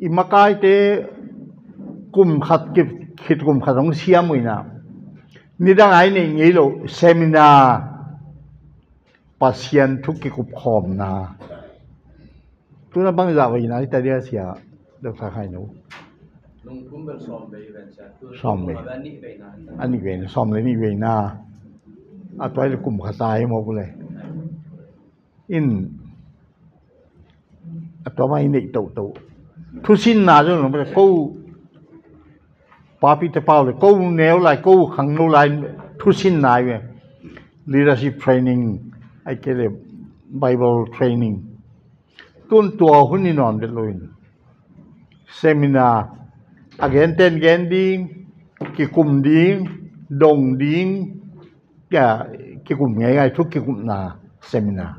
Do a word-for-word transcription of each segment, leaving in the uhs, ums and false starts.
i makaite kum khat ki, khit kum khat hong siam uh inah, nidang a i neih ngei loh seminar, Pasian thu kikupkhawmna. Tuna bangzah veina hi ta dia sia, Doctor Khai No? Sawm vei. A nih veina, sawm le nih veina. A tuai le kum khat a hi mawk uh le. In a tua mah i neih tohtoh. Thusinna zong lo ko, papite pau le ko neu lai, ko khangno lai thusinna hi ve. Leadership training, ai kei le Bible training. Tun tua hun i nawn vet lo in seminar a genten gen ding, kikum ding, dong ding, kia, kikum ngeingai thu kikupna seminar.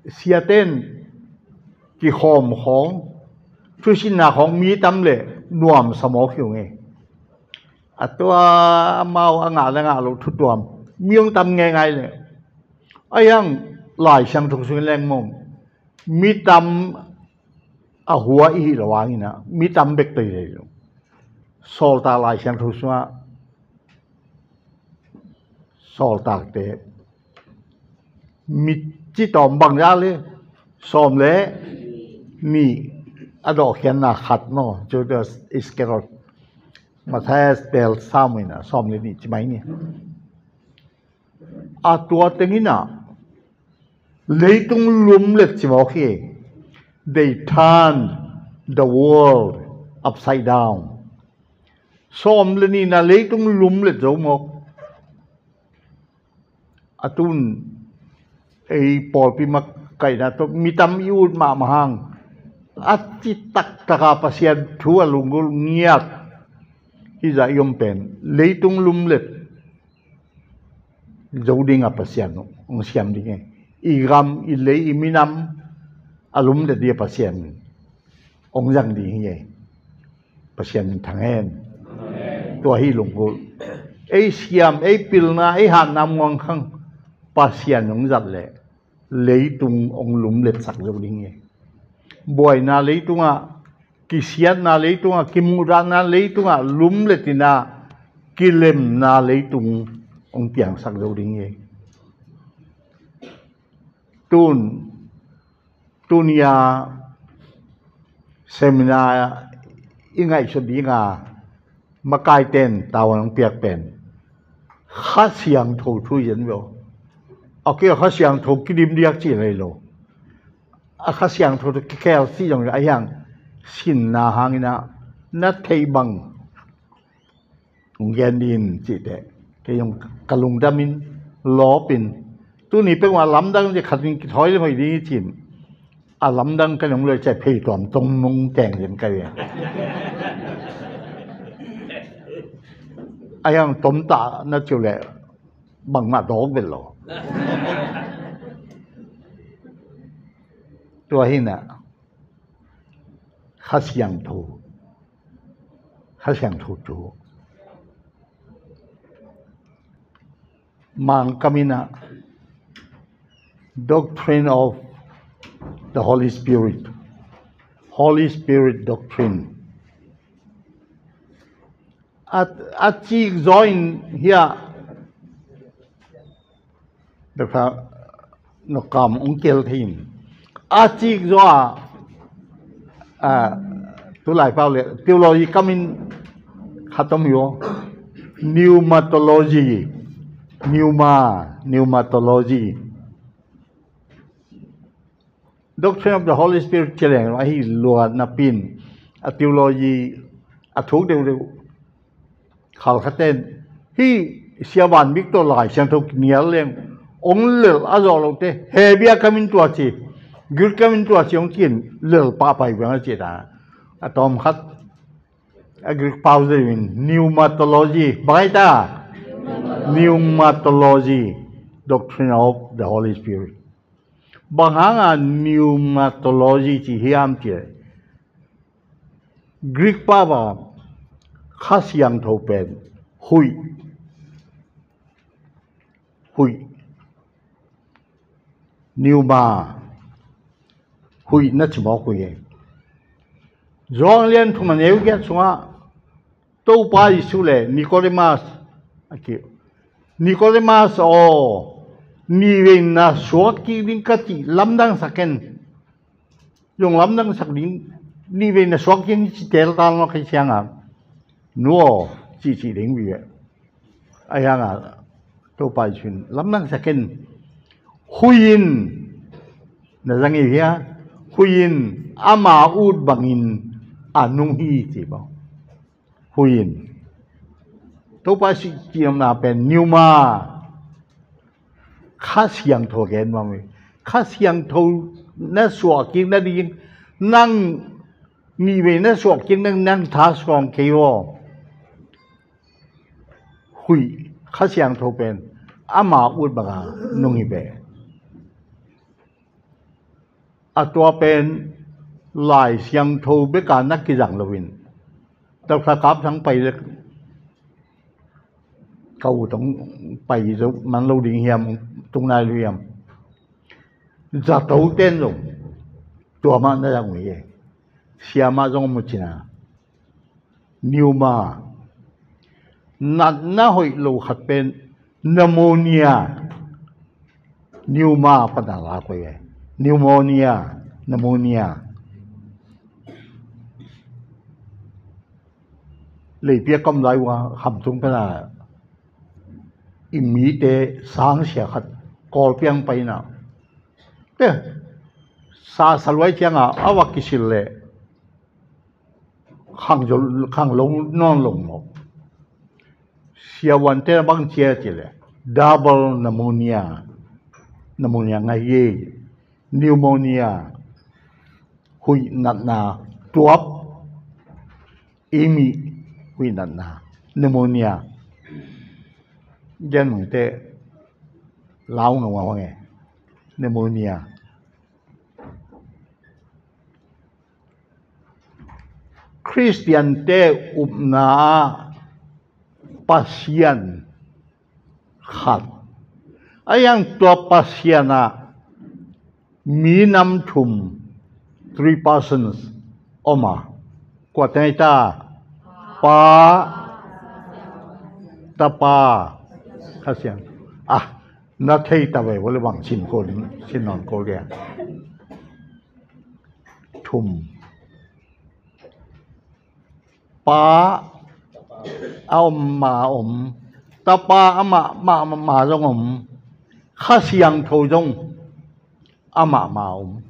Siaten kikhawm khawng, thusinna khawng mi tam le nuamsa mawk hi uh ngei. A tua amau a ngah le ngah loh thutuam mi hong tam ngeingai le, a hiang Lai Siangtho sung lengmong mi tam a hua i hih loh hanginah mi tam bek tei lei lo. Sawltak Lai Siangtho sungah sawltakte mi citawm bangzah le sawm le nih a dawhkhiatna khat maw, Judas Iscariot, Matthias bel sam uh inah sawm le nih ci mai ni. A tua tenginah leitung lumlet ci mawk hi. They turned the world upside down. Sawm le nihna leitung lumlet zo mawk. A tun ei pawlpi makaihna tawh mi tam i ut mahmah hang, a ci taktaka Pasian thu a lunggulh ngiat hizah i om pen leitung lumlet zo dinga Pasian hong siam ding hi. I gam, i lei, i minam a lumlet ding a Pasian hong zang ding hi. Pasian min thang hen. Tua hi lunggulh. Ei siam, ei pilna, ei hatna muangkhang Pasian hong zat leh leitung hong lumletsak zo ding hi. Buaina leitungah, kisiatna leitungah, kimuhdahna leitungah, lumletina kilemna leitung hong piangsak zo ding hi. Tun, tunia seminar i ngaihsut dinga makaiten tavuan hong piak pen Kha Siangtho thu hi zen ve aw. A kei a Kha Siangtho kidim diak cih lei lo. A Kha Siangtho thu kikhel cih zong a hiang sinna hanginah na theih bang hong gen din cihte kei zong ka lungdamin lawpin tuni peuhmah lamdang cih khatin kithawi le hoih ding i cin. A lamdang ka nong lei cai phei tuam tong nong teng den ka ve. A hiang tomtah na ciu leh bangmah dawk vet lo. Tua hinah Kha Siangtho, Kha Siangtho thu Mangkam inah Doctrine of the Holy Spirit, Holy Spirit Doctrine. A, a cik zaw in hiah Doctor Nokam hong kel thei in a cik zaw a, a, tulai pau le theology kamin khat om hi aw. Pneumatology, pneuma, pneumatology. Doctrine of the Holy Spirit ci leng ahi lua napi in a theology a thuk deuhdeuh. Khalkhaten hih Sia Van Bik tawh Lai Siangtho kinial leng hong lelh a zawh lote Hebru kamin tua ci, Greek kamin tua ci hong ci in lelh pahpah hi bang a ci ta. A tawmkhat a Greek pau zia in pneumatology, bang a hi ta? Pneumatology, Doctrine of the Holy Spirit. Bang hanga pneumatology ci hiam cih leh Greek pau a Kha Siangtho pen huih, huih. Pneuma, huih na ci mawk uh hi. Johan lian thum a neu giat sungah Topa Jesu le Nicodemus a ki, Nicodemus aw, nihvei na suak kik ding ka cih lamdang sak ken. Zong lamdang sak ding, nihvei na suak kik ding ci tel tal mah ka hi ciangah, nu aw, cih cih ding vive. A hiangah Topa Jesu in lamdang sak ken. Huih in, na za ngei hia? Huih in ama ut bangin a nung hi ci bang. Huih in. Topa Jesu cihna pen pneuma, Kha Siangtho gen mah hi. Kha Siangtho na suah kik nading, nang nihvei na suah kik nading nang tha suang kei aw. Huih, Kha Siangtho pen ama ut banga nung hi ve. A tua pen Lai Siangtho beka na kizang loin, Doctor Kap Thang pai le, ka ut hong pai zo man lo ding hiam, tung nai lo hiam. Zato ten zong tua mah na zang uh hi. Siamah zong a mu cina. Pneuma, natna hoih lo khat pen pneumonia. Pneuma pana la koi ve. Pneumonia, pneumonia. Leipi a kam lai uh a, Khamtung pana i mite sangsia khat Kawlpi ang paina, te, sa saluai cianga a va kisil leh khang zo, khang lo nawn lo maw. Siavuante bang cia ci leh double pneumonia. Pneumonia ngai hi. Pneumonia, huih natna, tuap, i mih huih natna, pneumonia. Gen mangte lau ngau ngau nge. Pneumonia. Khristiante upna ah Pasian khat. A hiang tua Pasian ah minam thum, three persons, om a. Kua teng hi ta? Pa, Tapa, Kha Siangtho. Ah, na thei ta ve, vawle bang sin ko ding, sin nawn ko dia. Thum. Pa a om ma om, Tapa amah ma, ma, ma zong om, Kha Siangtho zong amah ma om.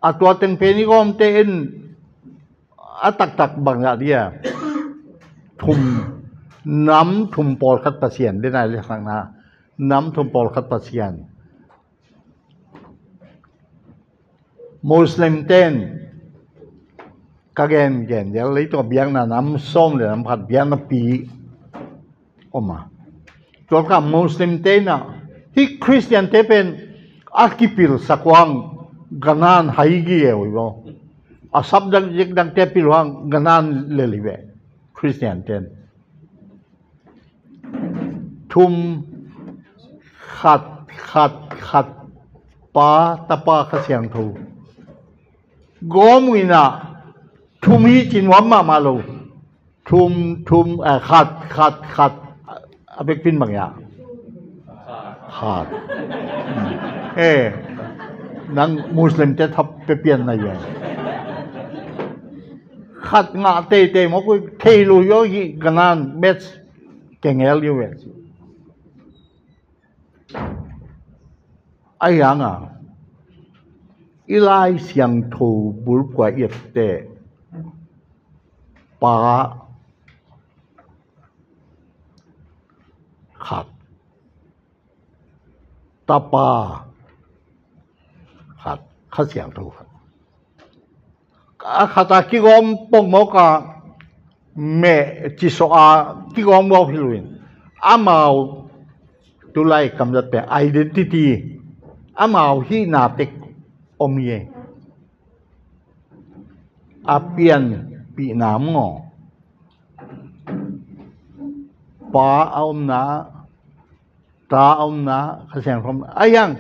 A tua teng pen i gawmte in a taktak bang zah dia. Thum, nam thum pawlkhat Pasian, denai le sakna, nam thum pawlkhat Pasian. Muslim ten ka gen gen dia, leitung biakna nam sawm le nam khat biakna pi om a. Tua ka Muslim te na, hih Khristian te pen a kipil sak huang ganan hai gi eu i bo. A sap dang jek dang te pil huang ganan lel hi ve. Khristian ten. Thum, khat, khat, khat, Pa, Tapa, Kha Siangtho. Gawm uh inah thum hi ci nuam mahmah lo. Thum, thum, eh, khat, khat, khat. A bekpin bang ya. Khat. Eh, nang Muslim te thap pe pian na ya. Khat ngah teitei mawk uh, thei lo yo hi ganan, maths kengel yo ve. A hiang a, i Lai Siangtho bulphuh a i et teh Pa khat, Tapa khat, Kha Siangtho khat. A khat a kigawm pongmawk a, meh ci sawh a kigawm gawp hi lo in, amau tulai kamzat pen identity, amau hihna tek om hi. A pianpihna maw, Pa a omna, Ta a omna, Kha Siangtho a omna. A hiang,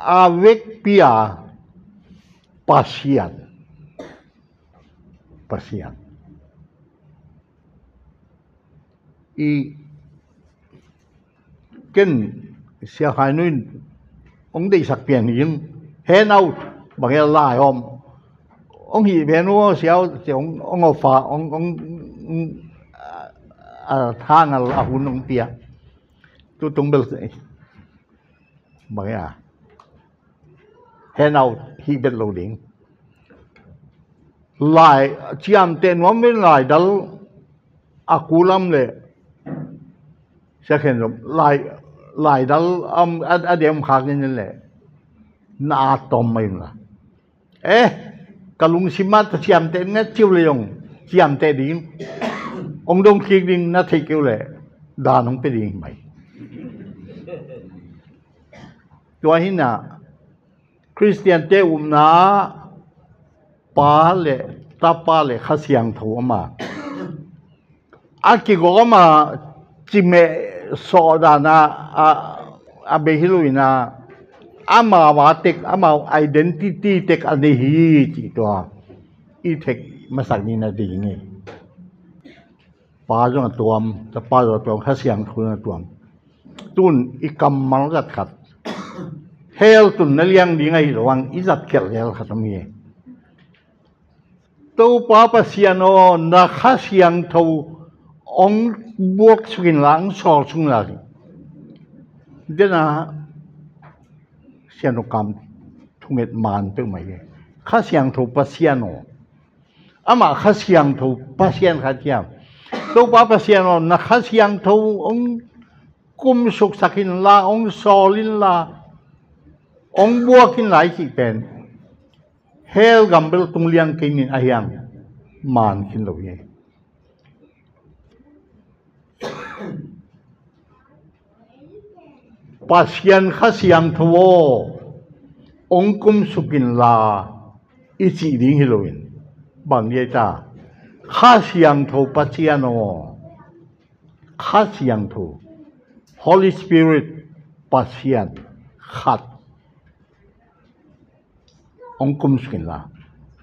a vekpi a Pasian. Pasian. I ken Sia Khai Nu in hong deihsak pian hi in, handout bang e lai om. Hong hih pen uh sia uh, sia hong, hong offer, hong, hong, hong, a, a, thangal a hun hong pia. Tutung bel bang e a handout hih bet lo ding. Lai ciamteh nuam ve, laidal a kulam le sia khen zom lai, laidal am a, a diam khak in le na a tom mai la. Eh, ka lungsim ah ta ciamteh ngat ciu le zong ciamteh ding, hong dong kik ding na theih keu le dan hong pe ding mai. Tua hi na Khristiante upna Pa le Tapa le Kha Siangtho ama a kigawm a cimeh sawh dan a, a, a bei hi lo in a, amau a tek, amau identity tek a nei hi ci tua i thek masak ni na ding hi. Pa zong a tuam, Tapa zong a tuam, Kha Siangtho zong a tuam. Tun i kammal zat khat hell tun na liang ding ahi lo ang, i zat khial lel khat om hi. Topa Pasian aw, na Kha Siangtho hong buak suk in la, hong sawl suk in la. Dena Sian uh kam thunget man peuh mai hi. Kha Siangtho Pasian aw, amah Kha Siangtho Pasian khat hiam? Topa Pasian aw, na Kha Siangtho hong kumsuksak in la, hong sawl in la, hong buak in la i cih pen hell gam bel tung liang kei ning a hiang man khin lo hi. Pasian Kha Siangtho aw, hong kumsuk in la i cih ding hi lo in, bang ni ei ta? Kha Siangtho Pasian aw, Kha Siangtho, Holy Spirit, Pasian khat hong kumsuk in la.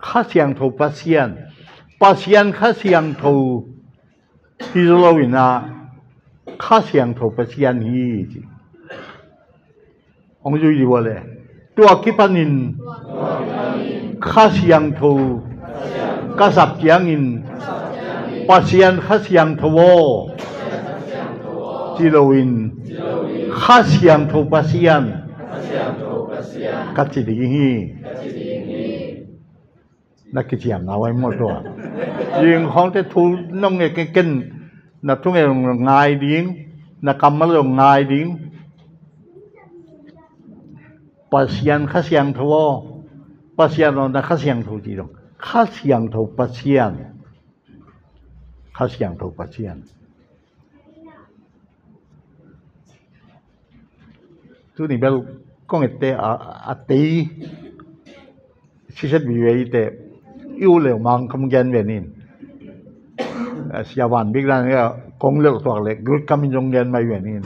Kha Siangtho Pasian, Pasian Kha Siangtho hi zo lo in a, Kha Siangtho Pasian hi ci. Hong zui dih ua le. Tua kipanin Kha Siangtho ka sap ciangin Pasian Kha Siangtho aw ci lo in, Kha Siangtho Pasian ka ci ding hi. Na kiciamna vai maw tua? Zing khawngte thu nong nge ken, na thunget ngai ding, na kammal zong ngai ding. Pasian Kha Siangtho aw, Pasian aw, na Kha Siangtho ci dong. Kha Siangtho Pasian. Kha Siangtho Pasian. Tuni bel kong ette a, a tei siset vive i te, i u leu Mangkam gen ve nin. A, Sia Van Bik dan a kong leu tuak le Greek kam in zong gen mai ve nin.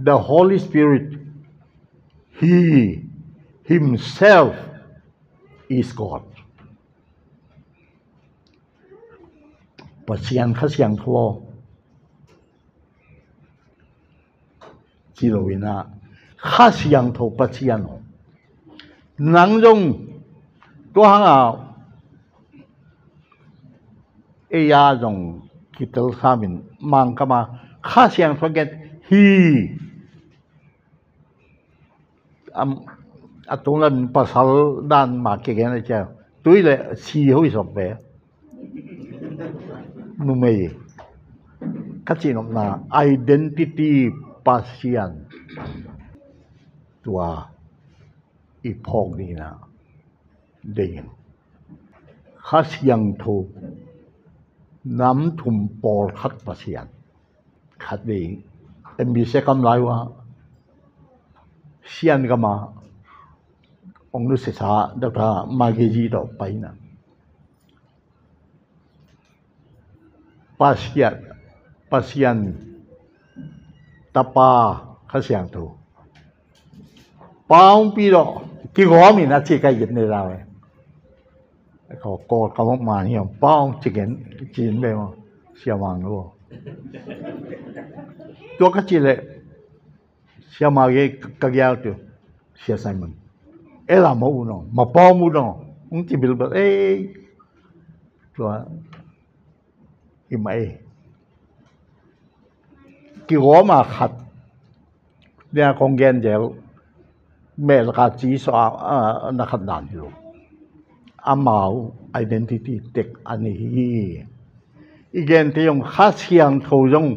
The Holy Spirit, He Himself is God. Pasian Kha Siangtho aw ci lo in a, Kha Siangtho Pasian aw. Nang zong tua hang a ei a zong kitel sam in Mangkam a Kha Siangtho gen hi. Am, a tunglan pasal dan ma kigen a cia tui le si hoi sop ve. Numei ka cihnopna identity Pasian tua i phawk dingin a dei in. Kha Siangtho nam thum pawlkhat Pasian. Khat vei M B C kam lai uh a Sian gam a hong nusiasa Doctor Magezi tawh paina. Pasian, Pasian Tapa, Kha Siangtho. Pau pi lo, kigawm in a ci ka it ne lau e. Ko, ko, ka mok man hiam, pau ci gen, ci in be mo, Sia Mang lo. Tua ka ci le, Sia Mang ge ka giau tu, Sia Simon. E la mo u no, ma pau mu no, ung ci bilbel, e, tua, i ma e. Kigawm a khat, nia kong gen zel, mel ka ci so a, a, na khat dan hi lo. Amau identity tek a ni hi. I gen te zong Kha Siangtho zong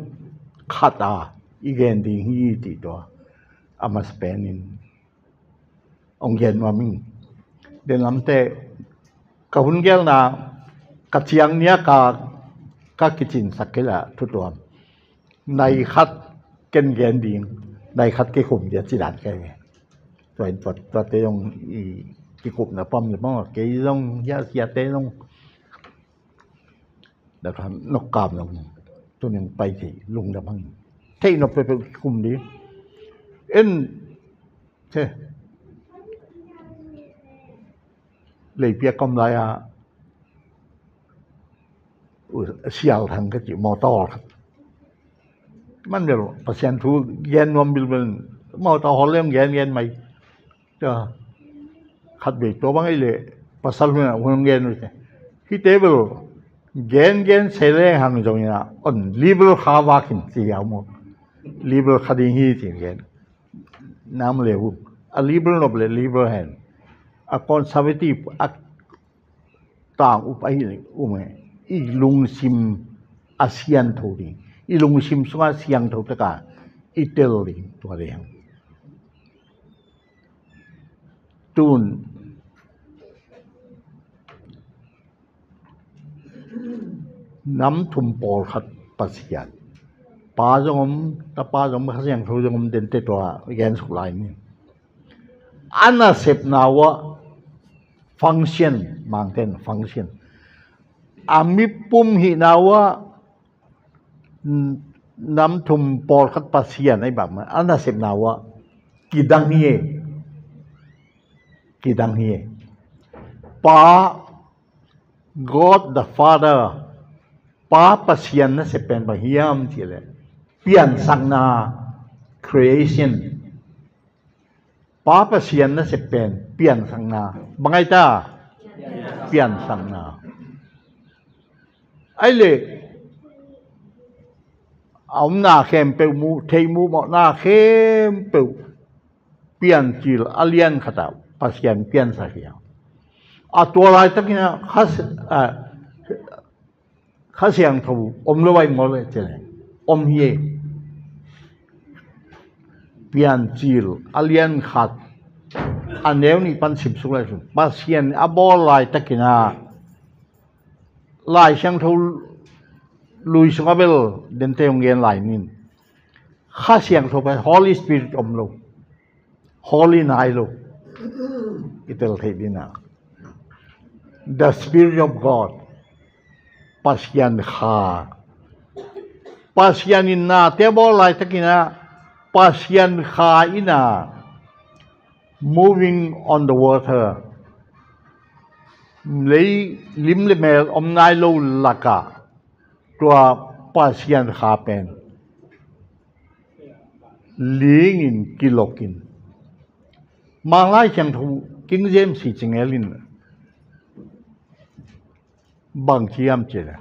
khat a, i gen ding hi ti tua. A mas pen in. Ong gen nuam ing. Den lamte ka hun gelna ka ciang nia ka, ka kicinsak kei la thutuam. Nai khat ken gen ding, nai khat kikum dia ci dan kei ve. Tua in tua, tuate zong i kikupna pam le bang kei zong hia siate zong. Dak han nok kam lo. Tuning pai thei lungdam hang. Thei nop peuhpeuh kikum ding. En the. Leipi a kom lai a, u, Sial Thang ka ci motor khat. Man bel Pasian thu gen nuam bilbel, motor hol leng gen gen mai. Tua khat vei tua bang ei le pasal hun a hun gen uh te. Hihte bel gen gen se leng hang zong ina on liberal kha vak in ci a mu. Liberal kha ding hi ci gen. Nam le uh. A liberal nop le liberal hen. A conservative a tang up ahi um e. I lungsim a siangtho ding. I lungsim sunga siangtho taka i tel ding tua ding. Tun nam thum pawlkhat Pasian. Pa zong om, Tapa zong om, Kha Siangtho zong om, dente tua gen suk lai ni. A nasepna uh a function, Mangten function. A mipum hihna uh a, n-, nam thum pawlkhat Pasian ahi bang a nasepna uh a kidang hi e. Kidang hi e. Pa, God the Father, Pa Pasian nasep pen bang hiam cih leh piansakna, creation. Pa Pasian nasep pen piansakna. Bang ai ta? Piansakna. Ai le, a omna khempeuh mu, thei mu mawhna khempeuh piancil a lian khat ah Pasian piansak hi a. A tua laitakin a kha, a, Kha Siangtho om lo ai maw le cele. Om hi e. Piancil a lian khat a neu nih pan simsuk lai sun. Pasian a bawl laitakin a Lai Siangtho lui sungah bel dente hong gen lai nin. Kha Siangtho pen Holy Spirit om lo. Holy nai lo. I tel theih dina. The Spirit of God. Pasian Kha. Pasian in nate bawl laitakin a Pasian Kha in a moving on the water. Lei lim le mel om nai lo lakah tua Pasian Kha pen lingin kilokin. Manglai Siangtho King James hi cingelin bang ciam cile.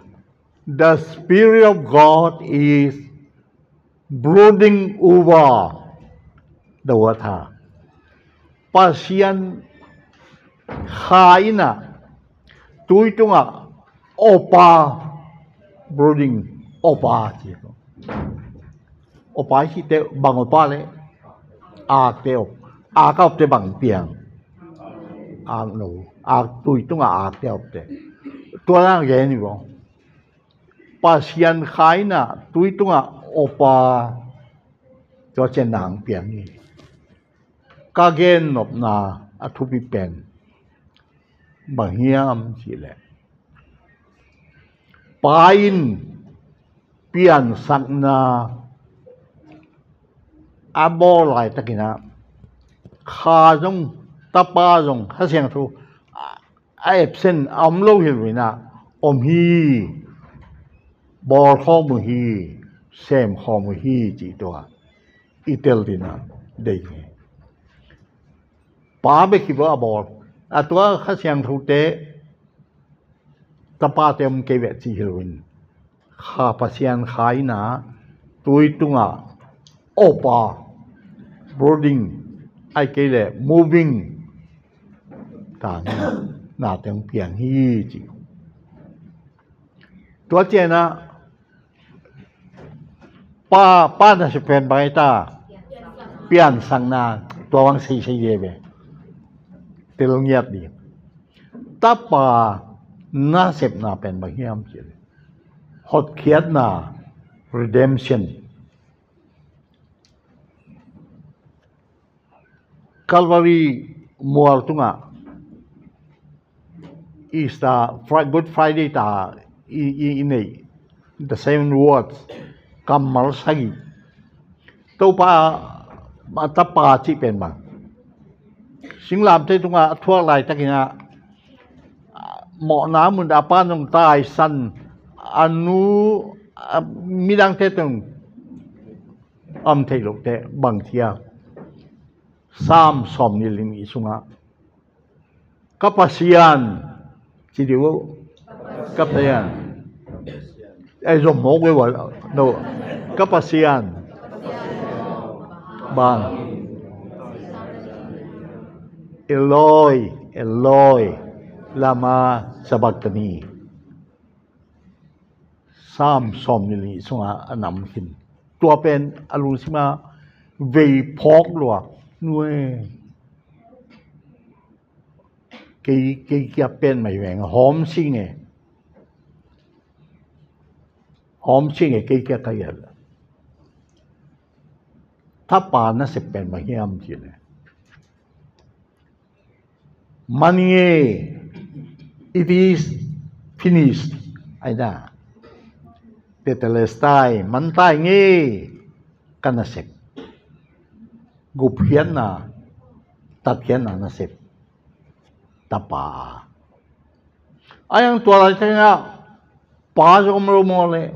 The Spirit of God is brooding over the water. Pasian Kha in a tui tungah opa, brooding opa ci. Opa i cihte bang opa le akte op. Ak a opte bang piang. Ak no. Ak tui tungah akte opte. Tua na gen i bang. Pasian Kha in a tui tungah opa tua cian nang piang hi. Ka gen nopna a thupi pen bang hiam cih leh Pa in piansakna a bawl laitakin ah, Kha zong, Tapa zong, Kha Siangtho a absent a om lo hi lo in ah, om hi, bawl khawm uh hi, sem khawm uh hi, cih tua i tel ding ah deih hi. Pa bek hi lo a bawl. A tua Kha Siangthote, Tapate om kei ve cih hi lo in, Kha Pasian Kha in ah, tui tungah, Awpa, brooding, ahih kei leh moving, tang in ah, nate hong piang hi, ci. Tua ciangin ah, Pa, Pa nasep pen bang hi ta? Piansakna, tua bang seisei ve ve. Tel ngiat ding. Tapa nasepna pen bang hiam cih leh, hotkhiatna, redemption. Calvary mual tungah Easter, Fri-, Good Friday ta i, i, i neih, the seven words, kammal sagih. Topa, a Tapa cih pen bang, singlamteh tungah a thuak laitakin ah, mawhna mun a Pa nong taisan, a nu, a midangte tung om theih lohte bang ci a, Sam sawmnih le nih sungah, Ka Pasian, ci dih uh, Ka Pasian. Eh, zom mawk ve uh, no. Ka Pasian, bang, Eloi, Eloi, lama sabachthani. Sam sawmnih le nih sungah a nam khin. Tua pen a lungsim ah vei phawk lua. Nuai. Kei, kei kia pen mai veng hawm sing e. Hawm sing e, kei kia ka ial. Tapa nasep pen bang hiam cih leh, man nge, it is finished. Ai na. Tetelestai, man tai nge, ka nasep. Gupkhiatna, tatkhiatna nasep. Tapa. Ai ang tua lai tengah, Pa zong om lo maw leh,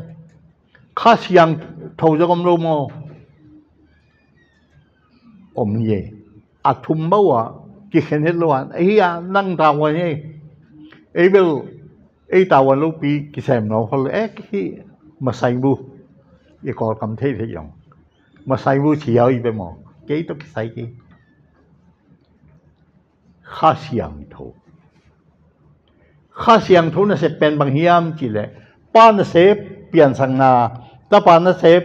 Kha Siangtho zong om lo maw? Om hi e. A thum bau ah kikhen het lo a, ei hi a, nang tavuan hi e. Ei bel, ei tavuan lopi kisem lo khol e, ki hi masaibu. I Kawlkam theithei zong masaibu ci hiau i pe maw? Kei tawh kisai kei. Kha Siangtho. Kha Siangtho nasep pen bang hiam cih leh, Pa nasep piansakna, Tapa nasep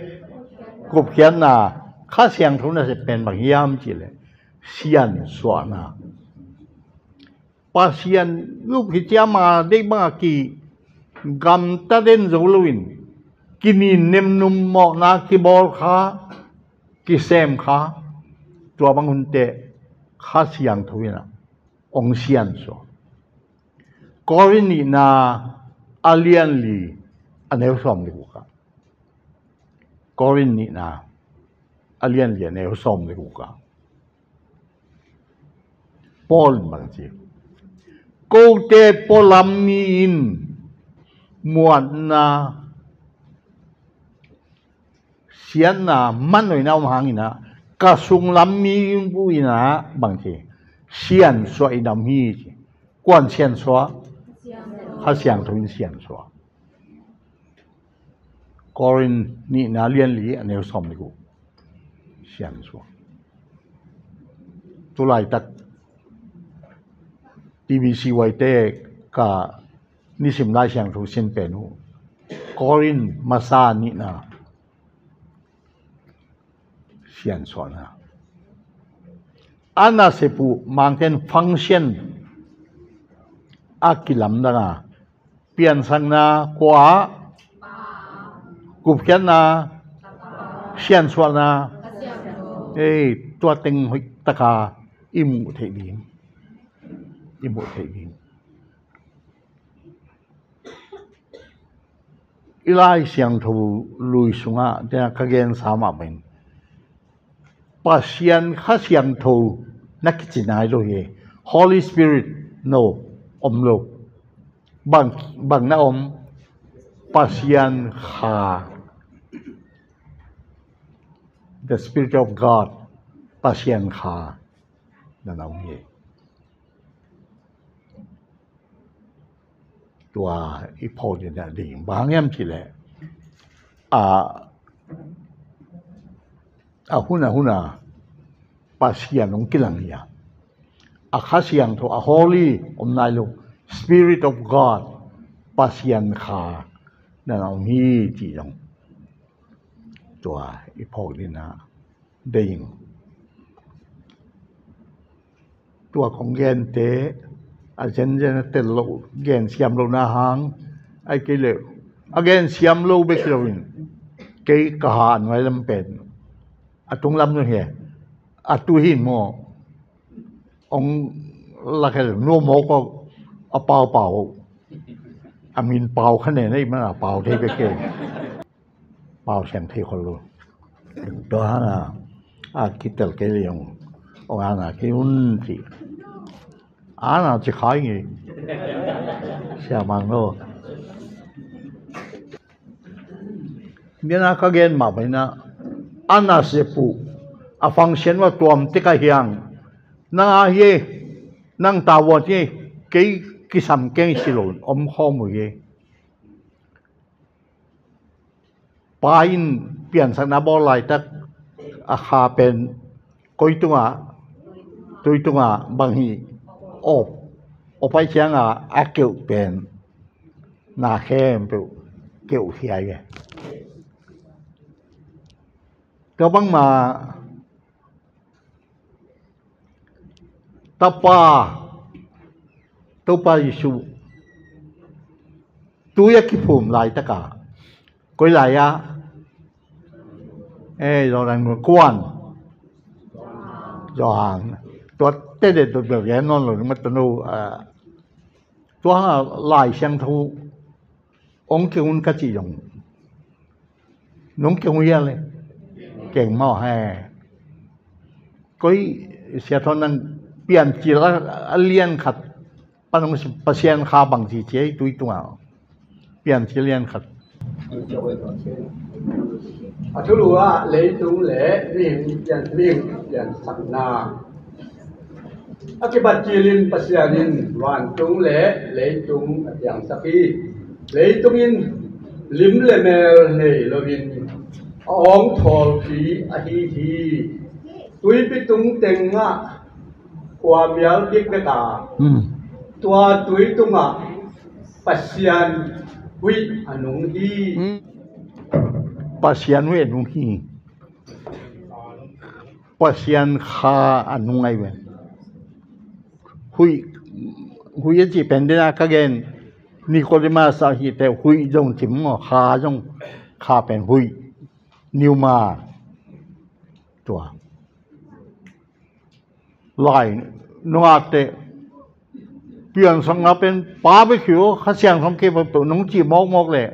gupkhiatna, Kha Siangtho nasep pen bang hiam cih leh, siansuahna. Pasian gupkhiat ciang ama deih bangah kigamta den zo loin, kinin nemnum mawhna kibawl kha, kisem kha, tua bang hunte Kha Siangtho in ah hong siansuah. Korin nihna a lian li a neu sawm le guk ah. Korin nihna a lian li a neu sawm le guk ah Paul in bang ci? Kote pualam mi in muanna, siatna, manawhna om hangin ah, ka sunglam mi in bu in ah bang ci? Siansuah in om hi ci. Kuan siansuah? Kha Siangtho in siansuah. Korin nihna lian li a neu sawm le guk. Siansuah. Tulaitak T B C Y te ka nisim Lai Siangtho sin pen uh. Korin masa nihna siansuahna. A nasep uh Mangkang function a kilamdang a, piansakna kua, gupkhiatna, siansuahna. Ei, tua teng hoih taka i muh theih ding. I muh theih ding. I Lai Siangtho lui sungah, tua ka gensa mah bangin, Pasian Kha Siangtho na kici nai lo hi. Holy Spirit, no, om lo. Bang, bang na om? Pasian Kha, the Spirit of God, Pasian Kha na na om hi. Tua i phawk ding a ding bang hiam cih leh, a, a hun a hun a Pasian hong kilang hi a, a Kha Siangtho, a Holy om nai lo, Spirit of God, Pasian Kha na na om hi cih zong tua i phawk ding a ding. Tua kong gente a zenzen a tel lo, gen siam lo na hang, ai kei le, a gen siam lo bek lo in, kei ka ha a nuai lam pen a tung lam nu hi. A tu hi maw, ong lakhel nu maw ko, a pau pau, a min pau kha ne nei mana pau thei bek kei. Pau siang thei khol lo. Tua hang a, a kitel kei liang, ong ana kei un ti. Ana ci khai ngi. Sia mang lo. Biana ka gen ma bai na, ana se pu, a fang sian wa tuam te ka hiang. Nang a hi, nang ta wa ti, kei kisam keng si lo, om khom u hi. Pa in piansakna bawl laitak a kha pen koi tungah, tui tungah bang hi, op, op ai ciangah a keuh pen na khempeuh keuh hiai ve. Tua bangmah Tapa, Topa Jesuh tui a kiphum laitaka, koi lai-ah, eh, Jordan gun kuan, Johan, tua tete tua bel gen non lo, ma tanu, ah, tua hang a Lai Siangtho ong keng un ka cih zong, nong keng uh hia le? Keng maw he? Koi, Sia Thawn, nang Piancil a, a lian khat pan ong sim, Pasian Kha bang ci ci ei tui tunga. Piancil lian khat. A thulu ah leitung le mihing pian, mihing piansakna a kibat cilin Pasian in vantung le leitung a piangsak hi. Leitung in lim le mel nei loin a awngthawlpi ahi hi. Tuipi tung tengah khuamial bikbek a, hmm, tua tui tungah Pasian huih a nung hi. Hmm. Pasian huih a nung hi. Pasian Kha a nung ahi ve. Huih, huih a cih pen dena ka gen, Nicodemus a hite huih zong cim maw, kha zong, kha pen huih, pneuma. Tua lai nungakte piansakna pen pa bek hi uh, Kha Siangtho kei bek peuh nong cih mawkmawk leh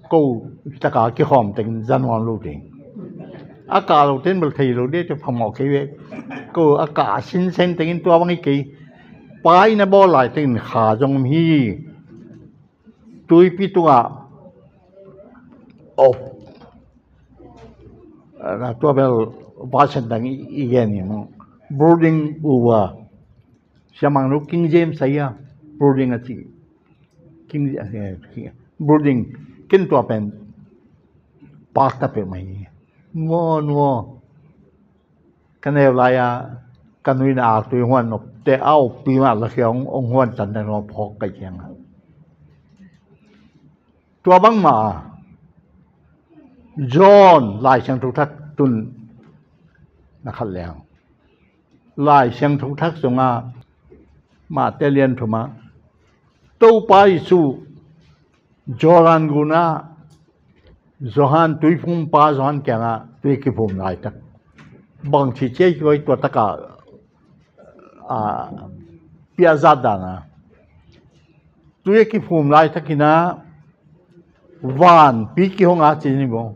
ko taka kikhawm teng za nuam lo ding. A kah lo ten bel thei lo ding te phamawh kei ve. Ko a kah a sinsen tengin tua bang hi kei. Pa in a bawl lai tengin kha zong om hi. Tuipi tungah, oh, na tua bel version dang i, i gen hi maw. Brooding over. Siamang nu King James ahi a, brooding a ci. King, eh, brooding. Ken tua pen pakta peuhmah hi. Nuaw, nuaw. Ka neu lai-a ka nuina aktui huan nop te a uppi mah lakhia hong, hong huan can dang hong phawk kai ciang a. Tua bangmah a John Lai Siangtho Thak tun na khat leng Lai Siangtho Thak sungah Mate lian thumah Topa Jesuh Jordan gunah Johan tuiphumpa Johan kiangah tui kiphum laitak bangci ciai koi tua takah, a, piahzat dana tui a kiphum laitakinah vanpi kihonga cini bo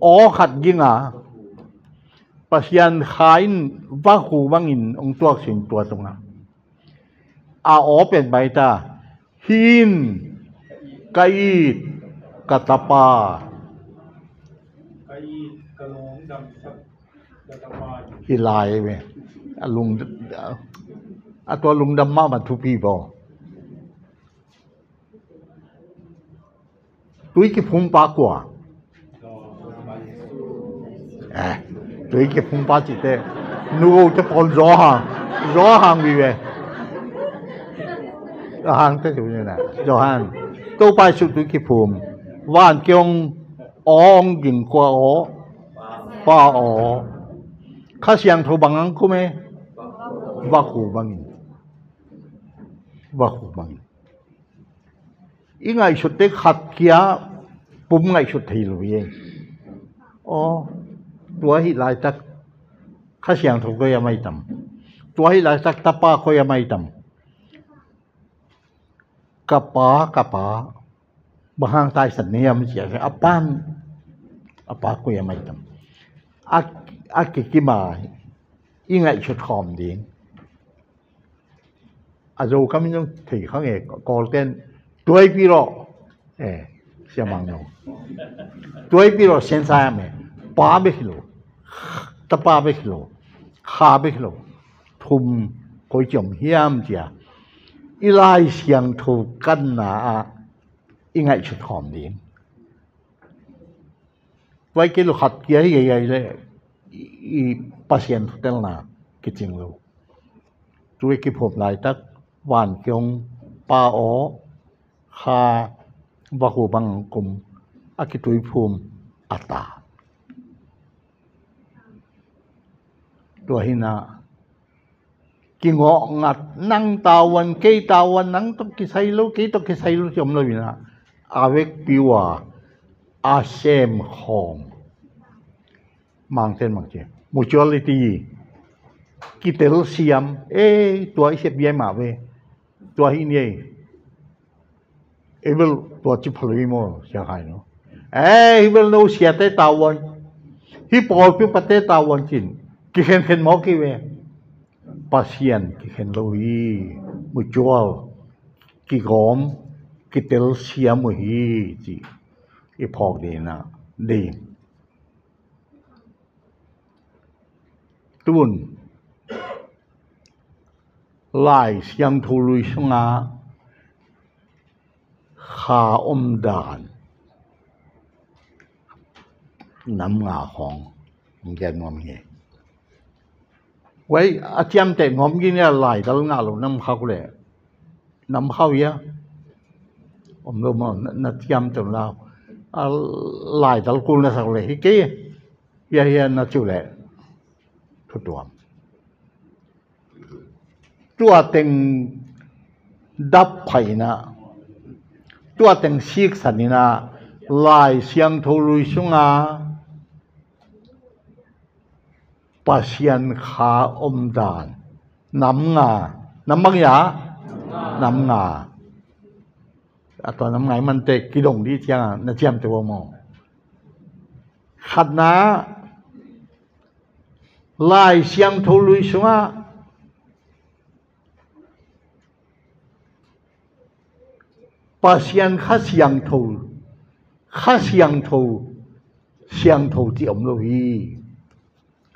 aw khat ginga Pasian Kha in vakhu bangin hong tuak sin tua tungah a aw pen bai ta, "Hih in ka it ka tapa." Hi lai ve. A lung, a tua lungdam mahmah thupi baw. Tui kiphum pa kua? Eh, tui kiphum pa cihte, nugo te pawl Johan, Johan vive. Johan te tu ni na, Johan. Topa Jesu tui kiphum. Van kiong aw hong ging kua aw? Pa aw. Kha Siangtho bang hong kum e? Vakhu bangin. Vakhu bangin. I ngaihsutte khat kia pum ngaihsut thei lo hi. Aw, tua hi laitak Kha Siangtho koi a mai tam. Tua hi laitak tapa koi a mai tam. Ka pa, ka pa, bang hang taisan ni hiam cia a pan, a pa koi a mai tam. A, a kikima i ngaihsut khawm ding. A zo kam in zong thei kha nge, Kawlten, tuaipi rawh. Eh, siamang no. Tuaipi rawh, siansa me. Pa bek hi lo. Tapa bek hi lo. Kha bek hi lo. Thum koi ciam hiam cia. I Lai Siangtho kanna ah i ngaihsut khawm ding. Vai kei lo khat kia hi gei gei le i Pasian thutelna kicing lo. Tui kiphum laitak van kiong pa aw, kha vakhu bang kum a kitui phum a ta. Tua hi na kingawh ngat, nang tavuan, kei tavuan, nang tawh kisai lo, kei tawh kisai lo ci om lo hi na, a vekpi uh a a sem khawm. Mangten mang ci mutuality, kitel siam. Ei, tua i sep biai mah ve. Tua hi ni ei. Ei bel tua ci phalui maw, sia khai no. Ei, hi bel no siate tavuan, hi pawlpi pate tavuan cin kikhenkhen maw kei ve. Pasian kikhen lo hi. Mutual, kigawm, kitel siam uh hi ci i phawk dina ding. Tun Lai Siangtho Lui sunga kha om dan nam nga khawng gen nuam hi. Wai a ciamteh nuam gin ia, laidal ngah lo nam khak le nam khau ia om lo maw, na, na ciamteh lau. A laidal kul na sak le hi kei ia, hia na ciu le thutuam. Tua teng dap phaina, tua teng siksanina Lai Siangtho Lui sunga Pasian kha om dan nam nga, nam bang ia? Nam nga. A tua nam nga i mante kidong di cianga na ciamteh uh maw? Khatna, Lai Siangtho Lui sunga Pasian Kha Siangtho, Kha Siangtho, Siangtho ci om lo hi.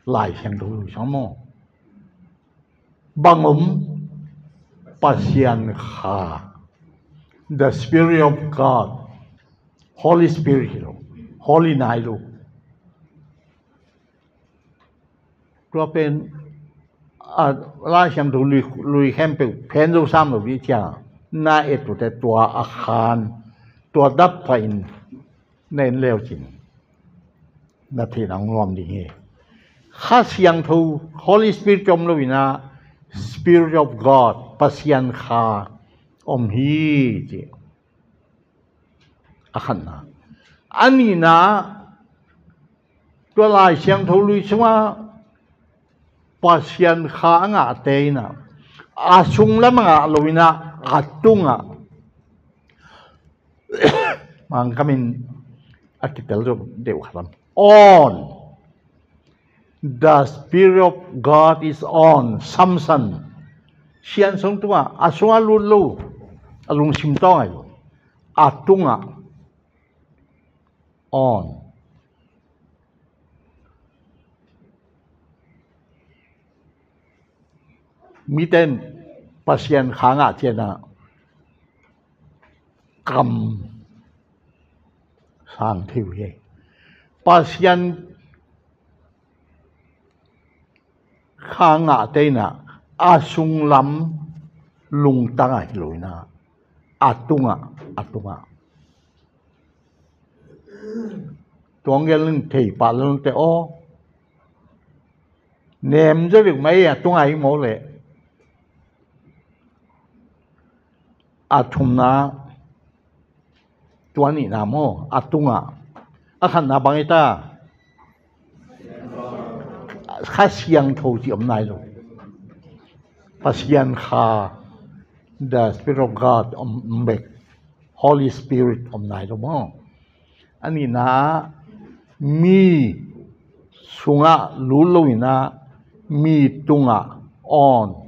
Lai Siangtho Lui sang maw? Bang om? Pasian Kha, the Spirit of God, Holy Spirit hi lo, Holy nai lo. Tua pen a Lai Siangtho Lui, Lui khempeuh phen zo sam lo dih ciang na et uhte tua a khan, tua dap phahin na en leu cin na theih nang nuam ding hi. Kha Siangtho, Holy Spirit om lo ina, Spirit of God, Pasian Kha om hi ci. A khatna. A nihna, tua Lai Siangtho Lui sunga Pasian Kha a ngahte ina, a sunglam a ngah lo ina, a tungah, Mangkamin a kitel deuh khat lam, awn. The Spirit of God is on Samson. Sian sung tungah a sungah lut lo, a lungsim tawng ahi lo, a tungah on. Miten Pasian kha ngah ciangin ah kam sang thei uh hi. Pasian kha ngahte in ah a sunglam lungtang ahi lo in ah, a tungah, a tungah. Tuang gel ning thei pah lo te aw. Nem zaw deuh mai a tungah hi maw leh. A thumna, tua nihna maw, a tungah. A khatna bang hi ta. Kha Siangtho cih om nai lo. Pasian kha, the Spirit of God om, om bek. Holy Spirit om nai lo maw. A nihna, mi sungah lut lo in ah, mi tungah on.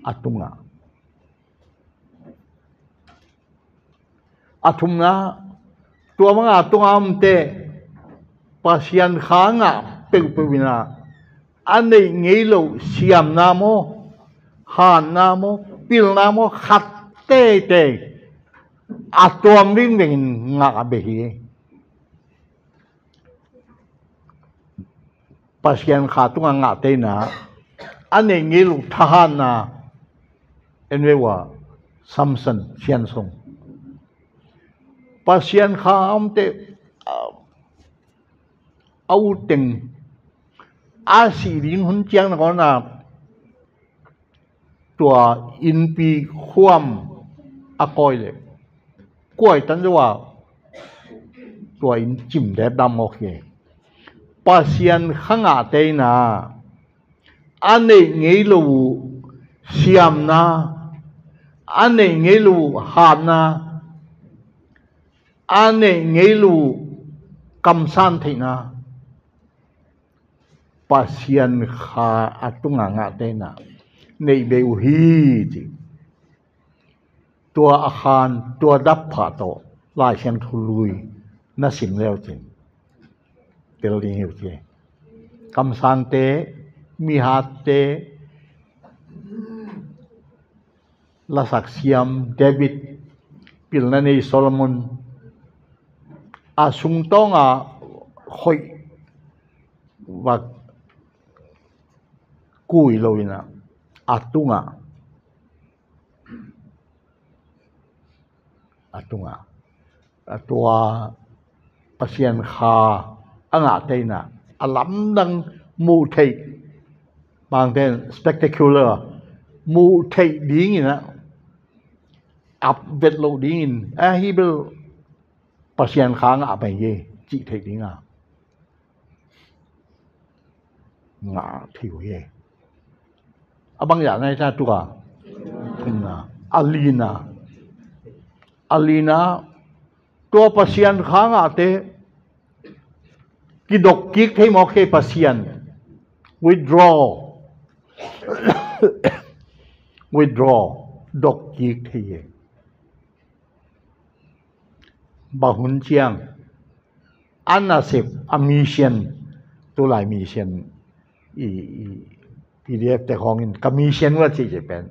A tungah. A thumna, tua banga a tungah omte Pasian kha ngah peuhpeuh in ah, a neih ngei loh siamna maw, hatna maw, pilna maw, khat teitei a tuam vingvengin ngah a beh hi. Pasian kha tungah ngahte in ah, a neih ngei loh thahatna, en ve ua, Samson, Sian sung. Pasian kha a omte, a, a utteng, a sih ding hun ciang nangawn ah, tua innpi khuam a kawi leh, kuai tan zo a, tua inn cim dep dam mawk hi. Pasian kha ngahte in ah, a neih ngei lo uh siamna, a neih ngei lo uh hatna, a neih ngei lo uh kamsan theihna, Pasian kha a tungah ngahte in ah neih bei uh hi, ci. Tua a khan, tua dap phah tawh Lai Siangtho lui na sim le uh cin, tel ding hi uh, ci. Kamsangte, mihatte, lasak siam David, pilna nei Solomon, a sungtawng a hoih va kui lo in ah, a tungah, a tungah, a tua Pasian kha a ngahte in ah, a lamdang muh theih, bangte in spectacular, muh theih dingin ah, ap vet loh dingin, a hi bel Pasian kha ngah pai hi, cih theih ding a ngah thei uh hi. A bang zah na hi ta, tua thumna. A lina, a lina, tua Pasian kha ngahte kidok kik thei mawk hi, Pasian. Withdraw. Withdraw. Dok kik thei hi. Bang hun ciang, a nasep, a mission, tulai mission, i, i, P D F te khawng in ka mission uh a cih cih pen,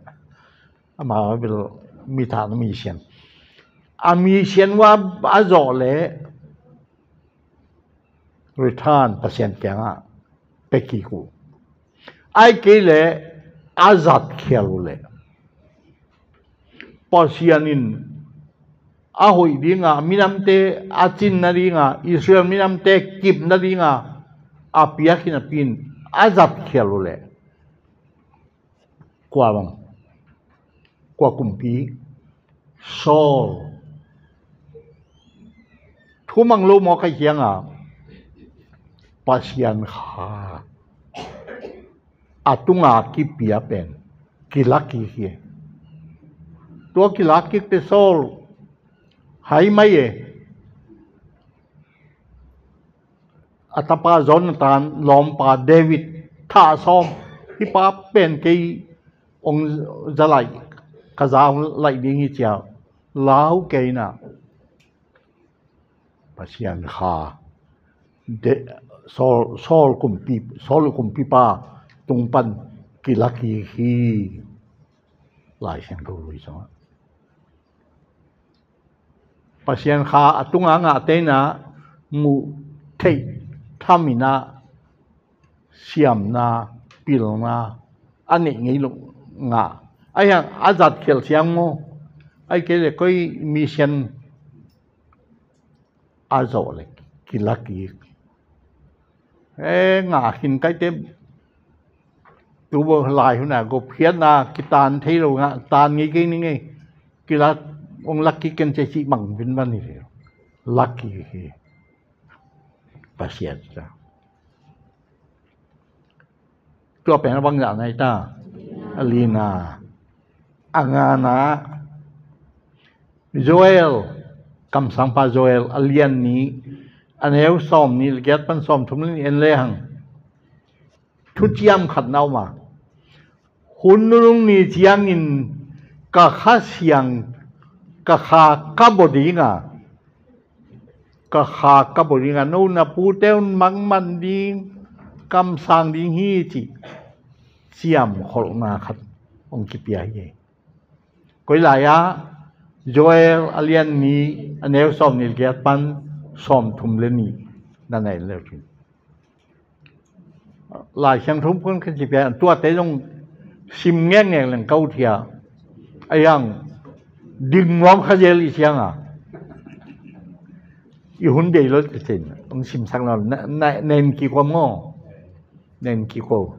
amau bel mi thahna mission, a mission uh a zawh leh return Pasian kiangah pia kik uh. Ahih kei leh a zatkhial uh leh, Pasian in a hoih ding a, minamte a cin nading a, Israel minamte kip nading a, a piak hi napi in a zatkhial uh leh, kua bang, kua kumpi, Saul. Thumang lo mawk ahih ciangin Pasian kha a tunga kipia pen kilak kik hi. Tua kilak kikte Saul hai mai e. a tapa Jonathan lawmpa David thah sawm, hih pa pen kei hong za laih, ka za laih ding hi ci-a lau kei in ah, Pasian kha, de, Saul, Saul kumpi, Saul kumpipa tung pan kila kik hi. Lai Siangtho Lui sungah Pasian kha a tunga ngahte in ah muh theih tham in ah siamna, pilna a neih ngei loh ngah. Ahi hang a zat khial siang maw, ahih kei leh koi mission a zawh leh kila kik. E, ngah khin kaite, tu bawh lai hun a gupkhiatna kitan thei lo, ngah tan ngei kei ning ei. Kila, hong la kik ken ci, cih bang vinvan hi ve. La kik hi. Pasian ta. Tua pen a bangzah na hi ta? A lina. A ngana, Joel, kamsangpa Joel a lian nih, a neu sawmnih le giat pan sawmthum le nih en lehang, thuciam khat na om a, hun nunung ni ciangin ka Kha Siang, ka Kha ka bawl ding a, ka Kha ka bawl ding a, no na pute un mangman ding, kamsang ding hi, cih ciamkholhna khat hong kipia hi. Koi lai-ah? Joel a lian nih, a neu sawmnih le giat pan sawmthum le nih na na en le uh cin. Lai Siangtho pan ka ci pia, tuate zong sim ngekngek leng ka ut hi a, a hiang ding nuam kha zel i ciang a, i hun bei lo te cin hong simsak lo, na, na, na en kik uh maw? Na en kik uh.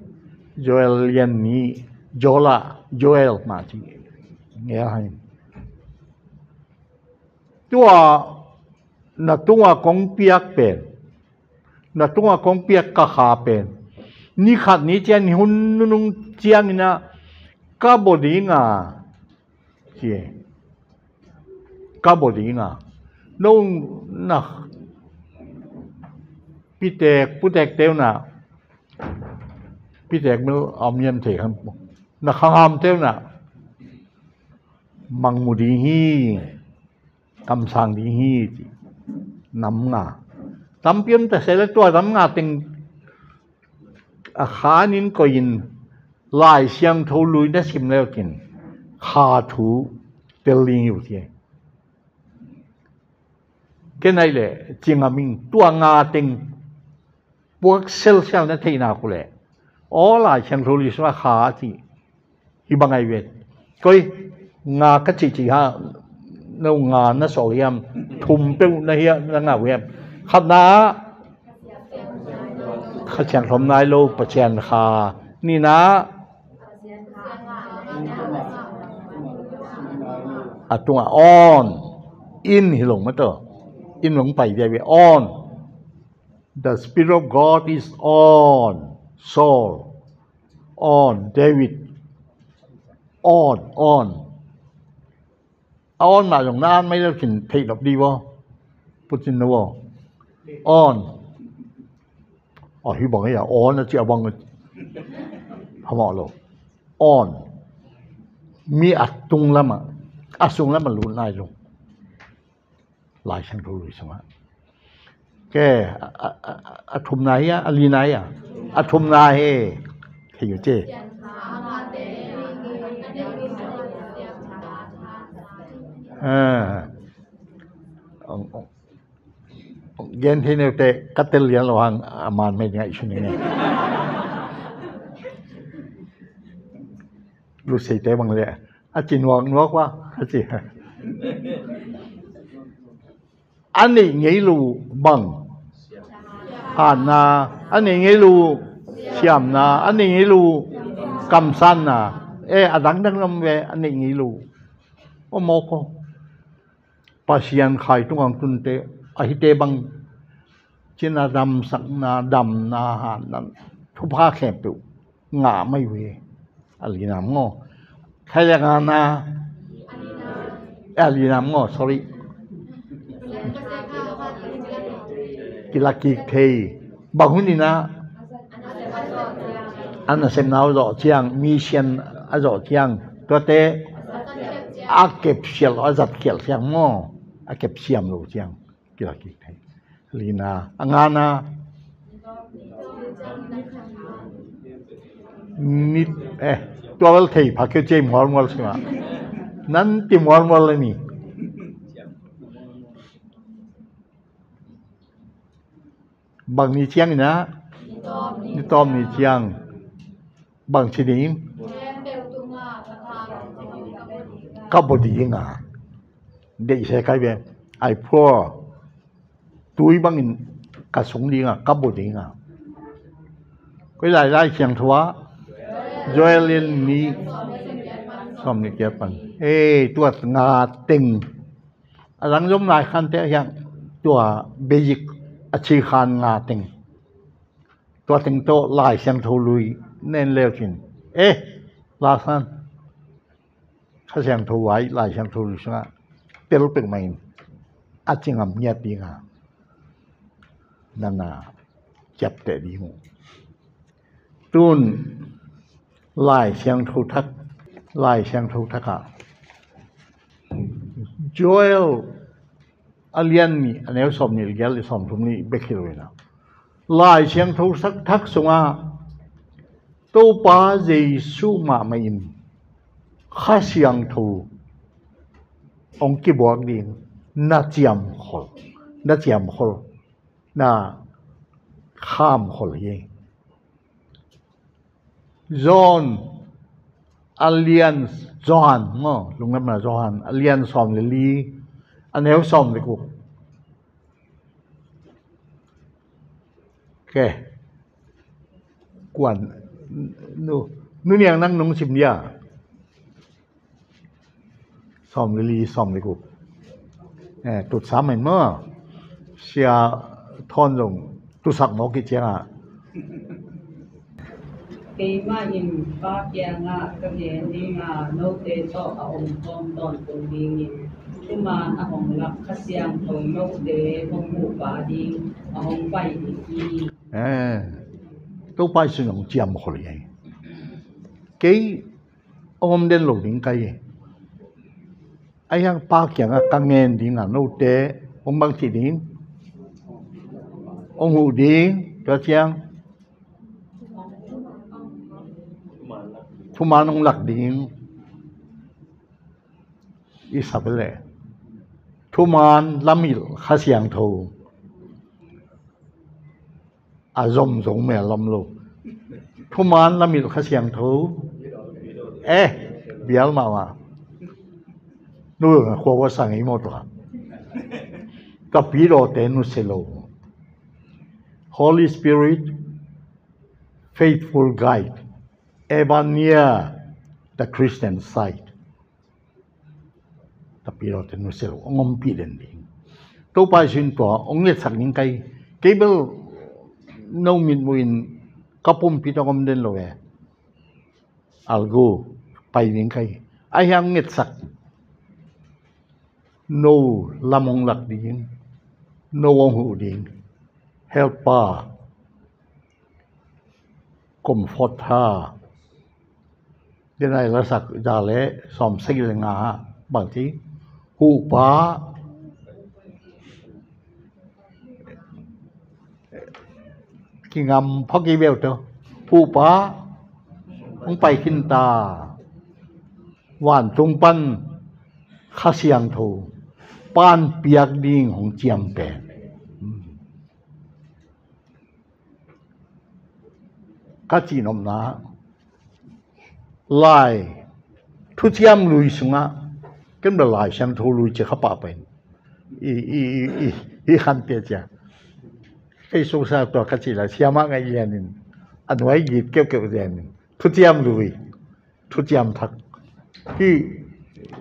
Joel lian nih, Joel ah, Joel mah ci ngel hai. Tua na tungah kong piak pen, na tungah kong piak ka Kha pen, ni khat ni ciang, ni hun nunung ciangin ah ka bawl ding a, ci. Ka bawl ding a, no na pitek putekte un ah, pitek mel a om hiam thei kha, na khangamte un ah mangmu ding hi, kamsang ding hi, ci. Nam nga. Tampi om ta se le, tua nam nga teng a khanin koihin Lai Siangtho Lui na sim le uh cin Kha thu tel ding hi uh ci. Ken ai le cing a ming tua nga teng puak selsial na theihna uh leh, aw, Lai Siangtho Lui sungah Kha a ci hi bang ai ve. Koi nga ka cih cih ha, no nga na sawh hiam? Thum peuh na hiam, na ngah uh hiam? Khatna ah Kha Siangtho om nai lo, Pasian Kha. Nihna ah a tungah on, in hi lo mataw, in hong pai dia ve, on. The Spirit of God is on Saul, on David, on, on. A on mah zong na an mai lo cin theih lop di vaw. Putin na vaw. On. A hi bang hi a, on a ci a bang. Hamawh lo. On. Mi a tung lamah, a sung lamah lut nai lo. Lai Siangtho Lui sungah. Ke, a, a, a, a thumna hi a, a lina hi a, a thumna hi. Thei uh ci. Ah. Ong, ong, ong, gen thei neu te ka tel lian lo hang a man mei ngaihsun ing e. Lusei te bang le a ci nuak nuak va, a ci. A neih ngei lo bang? Hatna. A neih ngei lo siamna. A neih ngei lo kamsanna. E, a dangdang lam ve, a neih ngei lo. Aw mawk aw. Pasian Kha i tungah hong tunte, a hite bang cina damsakna, damna, hatna, thupha khempeuh ngah mai uh hi. A lina maw? Khailek ngana. A lina maw, sorry. Kila kik thei. Bang hun in ah a nasepna a zawh ciang, mission a zawh ciang, tuate a kepsial, a zatkhialh ciang maw, a kepsiam lo ciang kilak kik thei. Lina, a ngana, ni, eh, tua bel thei pha keu ciai mualmual sima. Nan ti mualmual le ni. Bang ni ciang ina, ni tawm ni ciang. Bang ci ding? Ka baw ding a. Deih se kai ve. Ai phua. Tui bangin ka sung ding a, ka baw ding a. Koi lai lai ciang thua. Joel in ni. Sawm ni kiat pan. Ei, tuat nga teng. A zang zom lai khan te hiang tua basic a ci khan nga teng. Tua teng tawh Lai Siangtho Lui nen leu cin. Eh, la san. Kha Siangtho vai Lai Siangtho Lui sungah tel pek mahin a ci ngam ngiat ding a. Nana ciapteh ding uh. Tun Lai Siangtho Thak, Lai Siangtho Thak ah Joel a lian nih, a neu sawm nih le giat le sawm thum nih bek hi lo in a. Lai Siangtho Thak sungah Topa Jesu mahmah in Kha Siangtho hong kibuak ding, na ciamkhol, na ciamkhol, na khamkhol hi. John a lian, Johan maw, lungdamna Johan a lian sawm le li, a neu sawm le guk. Ke kuan nu, nu niang nang nung sim dia. Sawm le li, sawm le guk. Eh, tutsak mai maw. Sia Thawn zong tutsak mawk i ciangah. Keimah in Pa kiangah ka ngen ding a, note tawh a om khawm tawntung dingin thuman a hong lak Kha Siangtho note hong huhpa ding a hong pai ding hi. Eh, Topa Jesu in hong ciamkhol hi. Kei hong om den lo ding ka hi. Ahi hang Pa kiangah ka ngen ding a, note hong bang cih ding? Hong huh ding, tua ciang thuman hong lak ding. I sap leh thuman lamhilh Kha Siangtho. A zom zong mel lam lo. Thuman lamhilh Kha Siangtho. Eh, bial mahmah. Nu khua khua sang i maw tua. Ka pidawte nusia lo. Holy Spirit, faithful guide, ever near the Christian side. Ka pidawte nusia lo, hong ompih den ding. Topa Jesu in tua hong ngetsak ding ka hi. Kei bel no mitmuh in ka pumpi tawh hong om den lo e. Algu pai ding ka hi. Ahi hang hong ngetsak. No lam hong lak ding. No hong huh ding. Helper. Comforter. Denai lasak za le sawm sagih le nga bang ci. Huhpa. Kingam phak i beuh tawh. Huhpa hong pai khin ta. Vantung pan Kha Siangtho Pa'n piak ding hong ciam pen. Ka cihnopna Lai Thuciam Lui sungah ken bel Lai Siangtho Lui ci kha pah pen i, i, i, i, i khan pia cia. Kei sungsa tua ka cih lai siamah ngaih lianin a nuai git keuhkeuh lianin Thuciam Lui, Thuciam Thak. Ki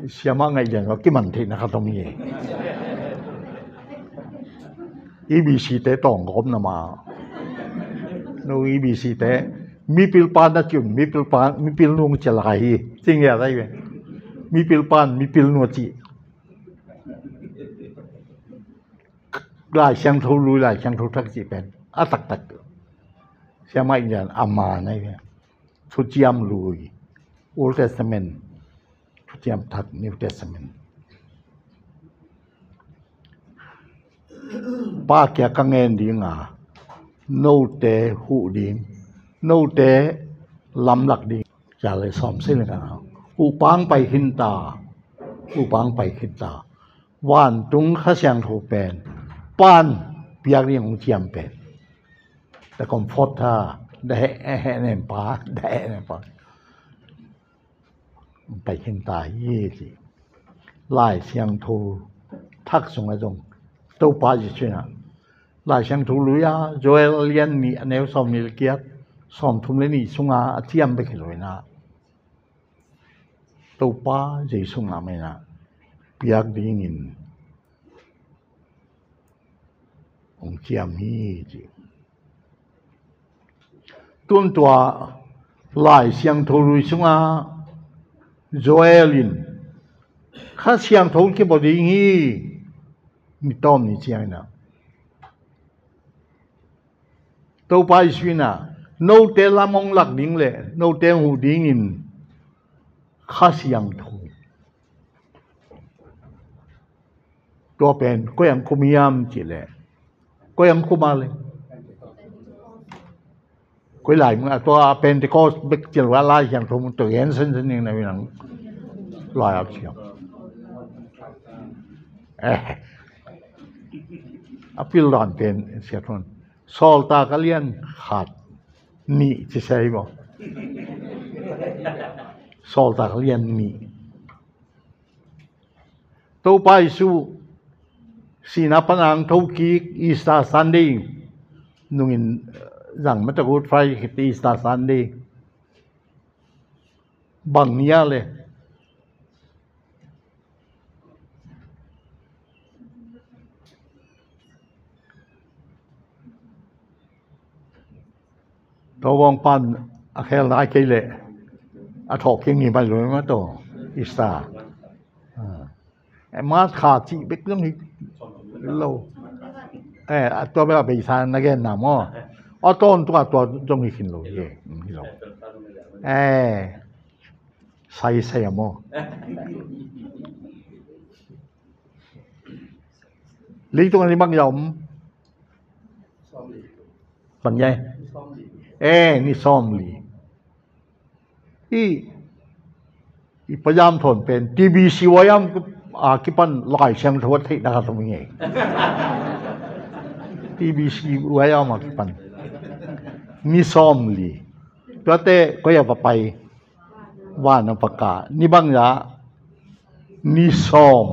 siamah ngaih lian lo kiman theihna khat om hi. E B C te tawng ka omna ma. No E B C te mipil pa na ciun mipil pa mipil nung cia lai hi. Cing ya lai ve. Mipil pan mipil nua ci. Lai Siangtho Lui, Lai Siangtho Thak cih pen a taktak. Siamah in a man ahi ve. Thuciam lui, Old Testament, Thuciam Thak, New Testament. Pa kiang ka ngen ding a, note huh ding, note lamlak ding. Sia le sawm sei le ka na. Upang pai khin ta, upang pai khin ta. Vantung Kha Siangtho pen, Pa'n piak ding hong ciam pen. The Comforter, the he, he nem pa, the he nem pa. Pai khin ta hi ci. Lai Siangtho Thak sungah zong Topa Jesuh in a, Lai Siangtho lui a, Joel a lian nih a neu sawm nih le giat, sawm thum le nih sungah a ciam bek hi lo in a, Topa Jesuh mah in a piak dingin hong ciam hi ci. Tun tua Lai Siangtho lui sungah Joel in Kha Siangtho hong kibawl ding hi, ni tawm ni ciang in a, Topa Jesuh in a, note lam hong lak ding le note hong huh dingin Kha Siangtho. Tua pen koi ang kum hiam cih leh, koi ang kum a le, koi lai mun a, tua Pentecost bek cih leh Lai Siangtho mun tua gen sen sen ning na, mi nang lai a siam. Eh, a pil dan pen sia thun. Sawltak a lian khat, nih ci sei maw? Sawltak a lian nih. Topa Jesuh sihna pan a hong thokik Easter Sunday, nungin, eh, zang mata Good Friday khit Easter Sunday. Bang ni a le. Tua vawng pan a khel nai kei leh a thawh kik ni mai lo ma tawh Easter. Ah. Eh, March kha cih bek zong hi lo. Eh, a tua bek a beisa na gen na maw. A tawn tua tua zong hi khin lo hi. Hi lo. Eh, sai sai a maw. Leitung a ni bang ya om. Bang ya. Eh, ni sawm li. I, i payam thawn pen T B C Y am a kipan Lai Siangtho a theihna ka thum nge. T B C Y am a kipan ni sawm li. Tuate koi a va pai. Van a va kah. Ni bang ya. Ni sawm.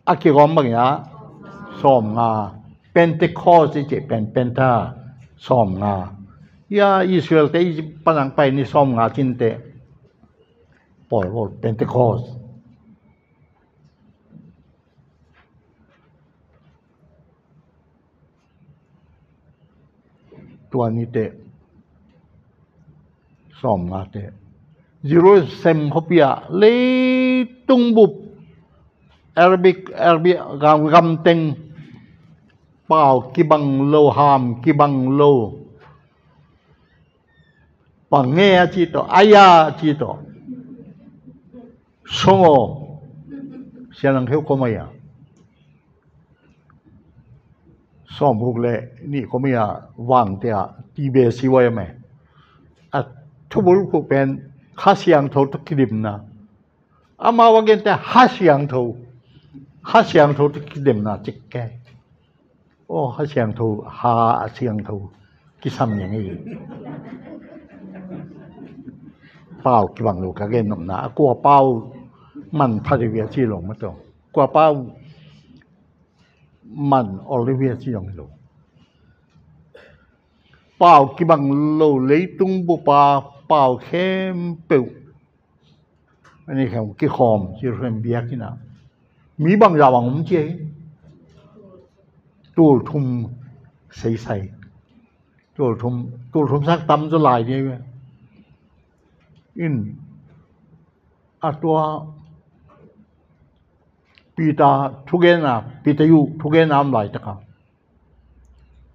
A kigawm bang ya, sawm nga. Pentecost i cih pen, Penta, sawm nga. Ya Israel te i pan ang pai ni sawm nga cin te. Paul, Paul, Pentecost. Tua ni te, sawm nga te, Jerusalem khuapi ah leitung bup, Arabic, Arabic gam, gam teng, pau kibang lo, ham kibang lo. Bang nge a ci tawh, aya a ci tawh. Song aw, sian ang kheu kawm a ia. Sawm guk le nih kawm ia vang te a, T B C Y a me. A thubul khuh pen, Kha Siangtho tawh kidimna. Amau a gente Kha Siangtho, Kha Siangtho tawh kidimna cik ke. Aw, Kha Siangtho, Kha a Siangtho kisam niang hi. Pau kibang lo ka gen nopna, a kua pau man phat hi via ci lo ma tawh. Kua pau man ol hi via ci lo. Pau kibang lo leitung bup a pau khempeuh. Ani khawng kikhawm, Jerusalem biakinn ah. Mi bangzah bang om ci hi. Tul thum seisai. Tul thum, tul thum sak tam zaw lai ding hi. In, a tua Peter thugenna, Peter uh thugenna om laitak a.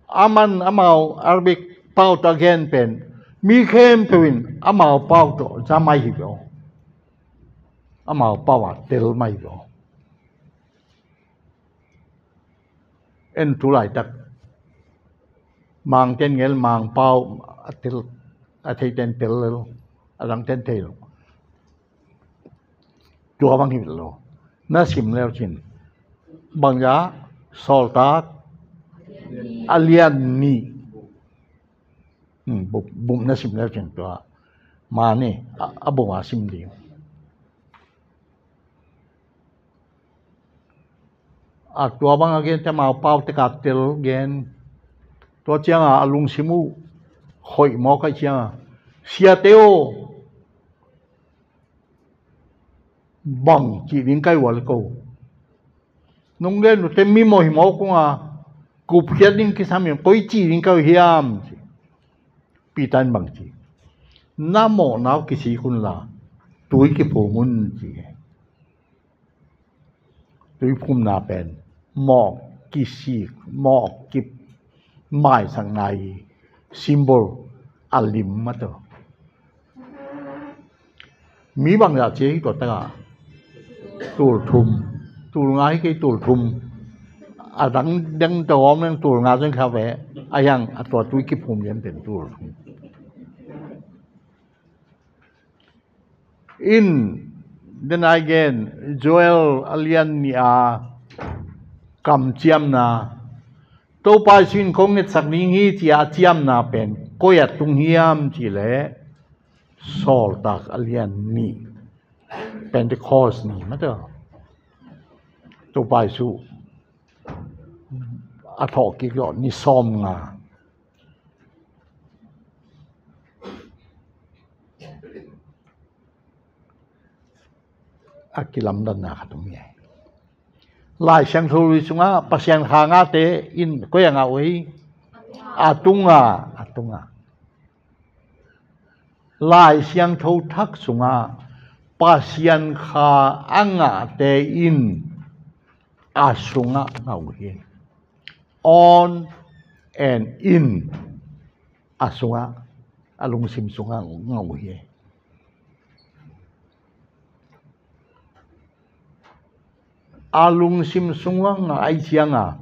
A man amau Arabic pau tawh a gen pen mi khempeuh in amau pau tawh za mai hi ve aw. Amau pau a tel mai hi ve aw. En tu laitak Mangte in gel, Mang pau a tel, a theite in tel lel, a dangte in thei lo. Tua bang hi lo. Na sim leu cin, bang za, Sawltak a lian nih. Hmm, bup, bup na sim leu cin tua. Mani, a, a bup a sim ding. A tua bang a gen te mau pau te ka tel gen. Tua cianga a lungsim uh hoih mawk ai cianga, siate aw, bang cih ding kai ual ko. Nong gen uh te mi mawh hi mawk unga, kupkhiat ding kisam in koi cih ding kai uh hiam? Peter in bang ci? Na mawhna uh kisik unla tui kiphum un ci. Tuiphumna pen mawh kisik, mawh kimaisakna i symbol a lim mataw. Mi bangzah ci hi tua taka? Tul thum. Tul nga hi kei, tul thum. A dang deng tawh om leng tul nga zong kha ve. A hiang a tua tui kiphum lian pen tul thum. In, den ai gen, Joel a lian nih a kamciamna, Topa Jesu in kong ngetsak ding hi ci a ciamna pen koi a tung hiam ci leh, Sawltak a lian nih, Pentecost ni mataw. Topa Jesu a thawhkik zawh ni sawm nga. A kilamdanna khat om hi. Lai Siangtho Lui sungah Pasian kha ngahte in koi a ngah uh hi? A tunga, a tunga. Lai Siangtho Thak sungah Pasian kha a ngahte in a sungah ngah uh hi. On and in, a sungah, a lungsim sungah ngah uh hi. A lungsim sungah ngah ai cianga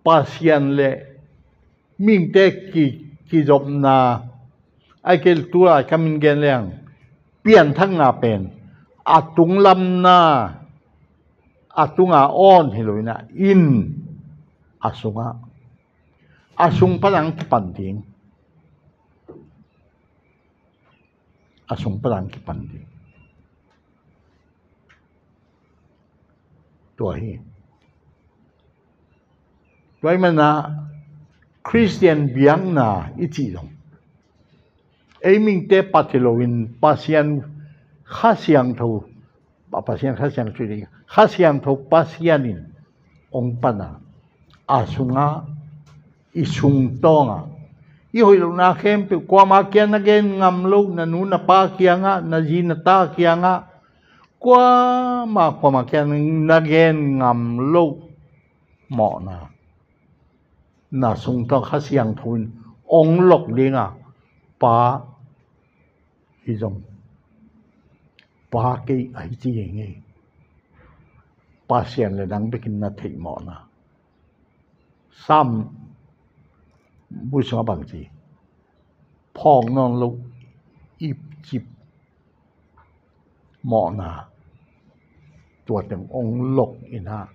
Pasian le mihingte ki, kizopna, ai kei tu lai ka min gen leng, pianthakna pen a tunglamna, a tunga on hi lo ina, in, a sungah, a sung pan ang kipan ding. A sung pan ang kipan ding. Tua hi. Tua hi mana Khristian biakna i cih zong ei mihingte pat hi loin Pasian Kha Siangtho, Pasian Kha Siangtho, Kha Siangtho Pasian in ong pana, a sungah, i sungtawngah, i hoih lohna khempeuh, kuamah kiang na gen ngam loh, na nu na pa kiangah, na zi na ta kiangah, kuamah, kuamah kiang na gen ngam loh mawhna, na sungtawng Kha Siangtho in ong lok dinga, Pa, hi zong, Pa, kei ahi ci hi ngei. Pasian le nang bekin na theih mawhna. Sam bui sungah bang ci? Phawk nawn lo ipcip mawhna, tua teng ong lok ina,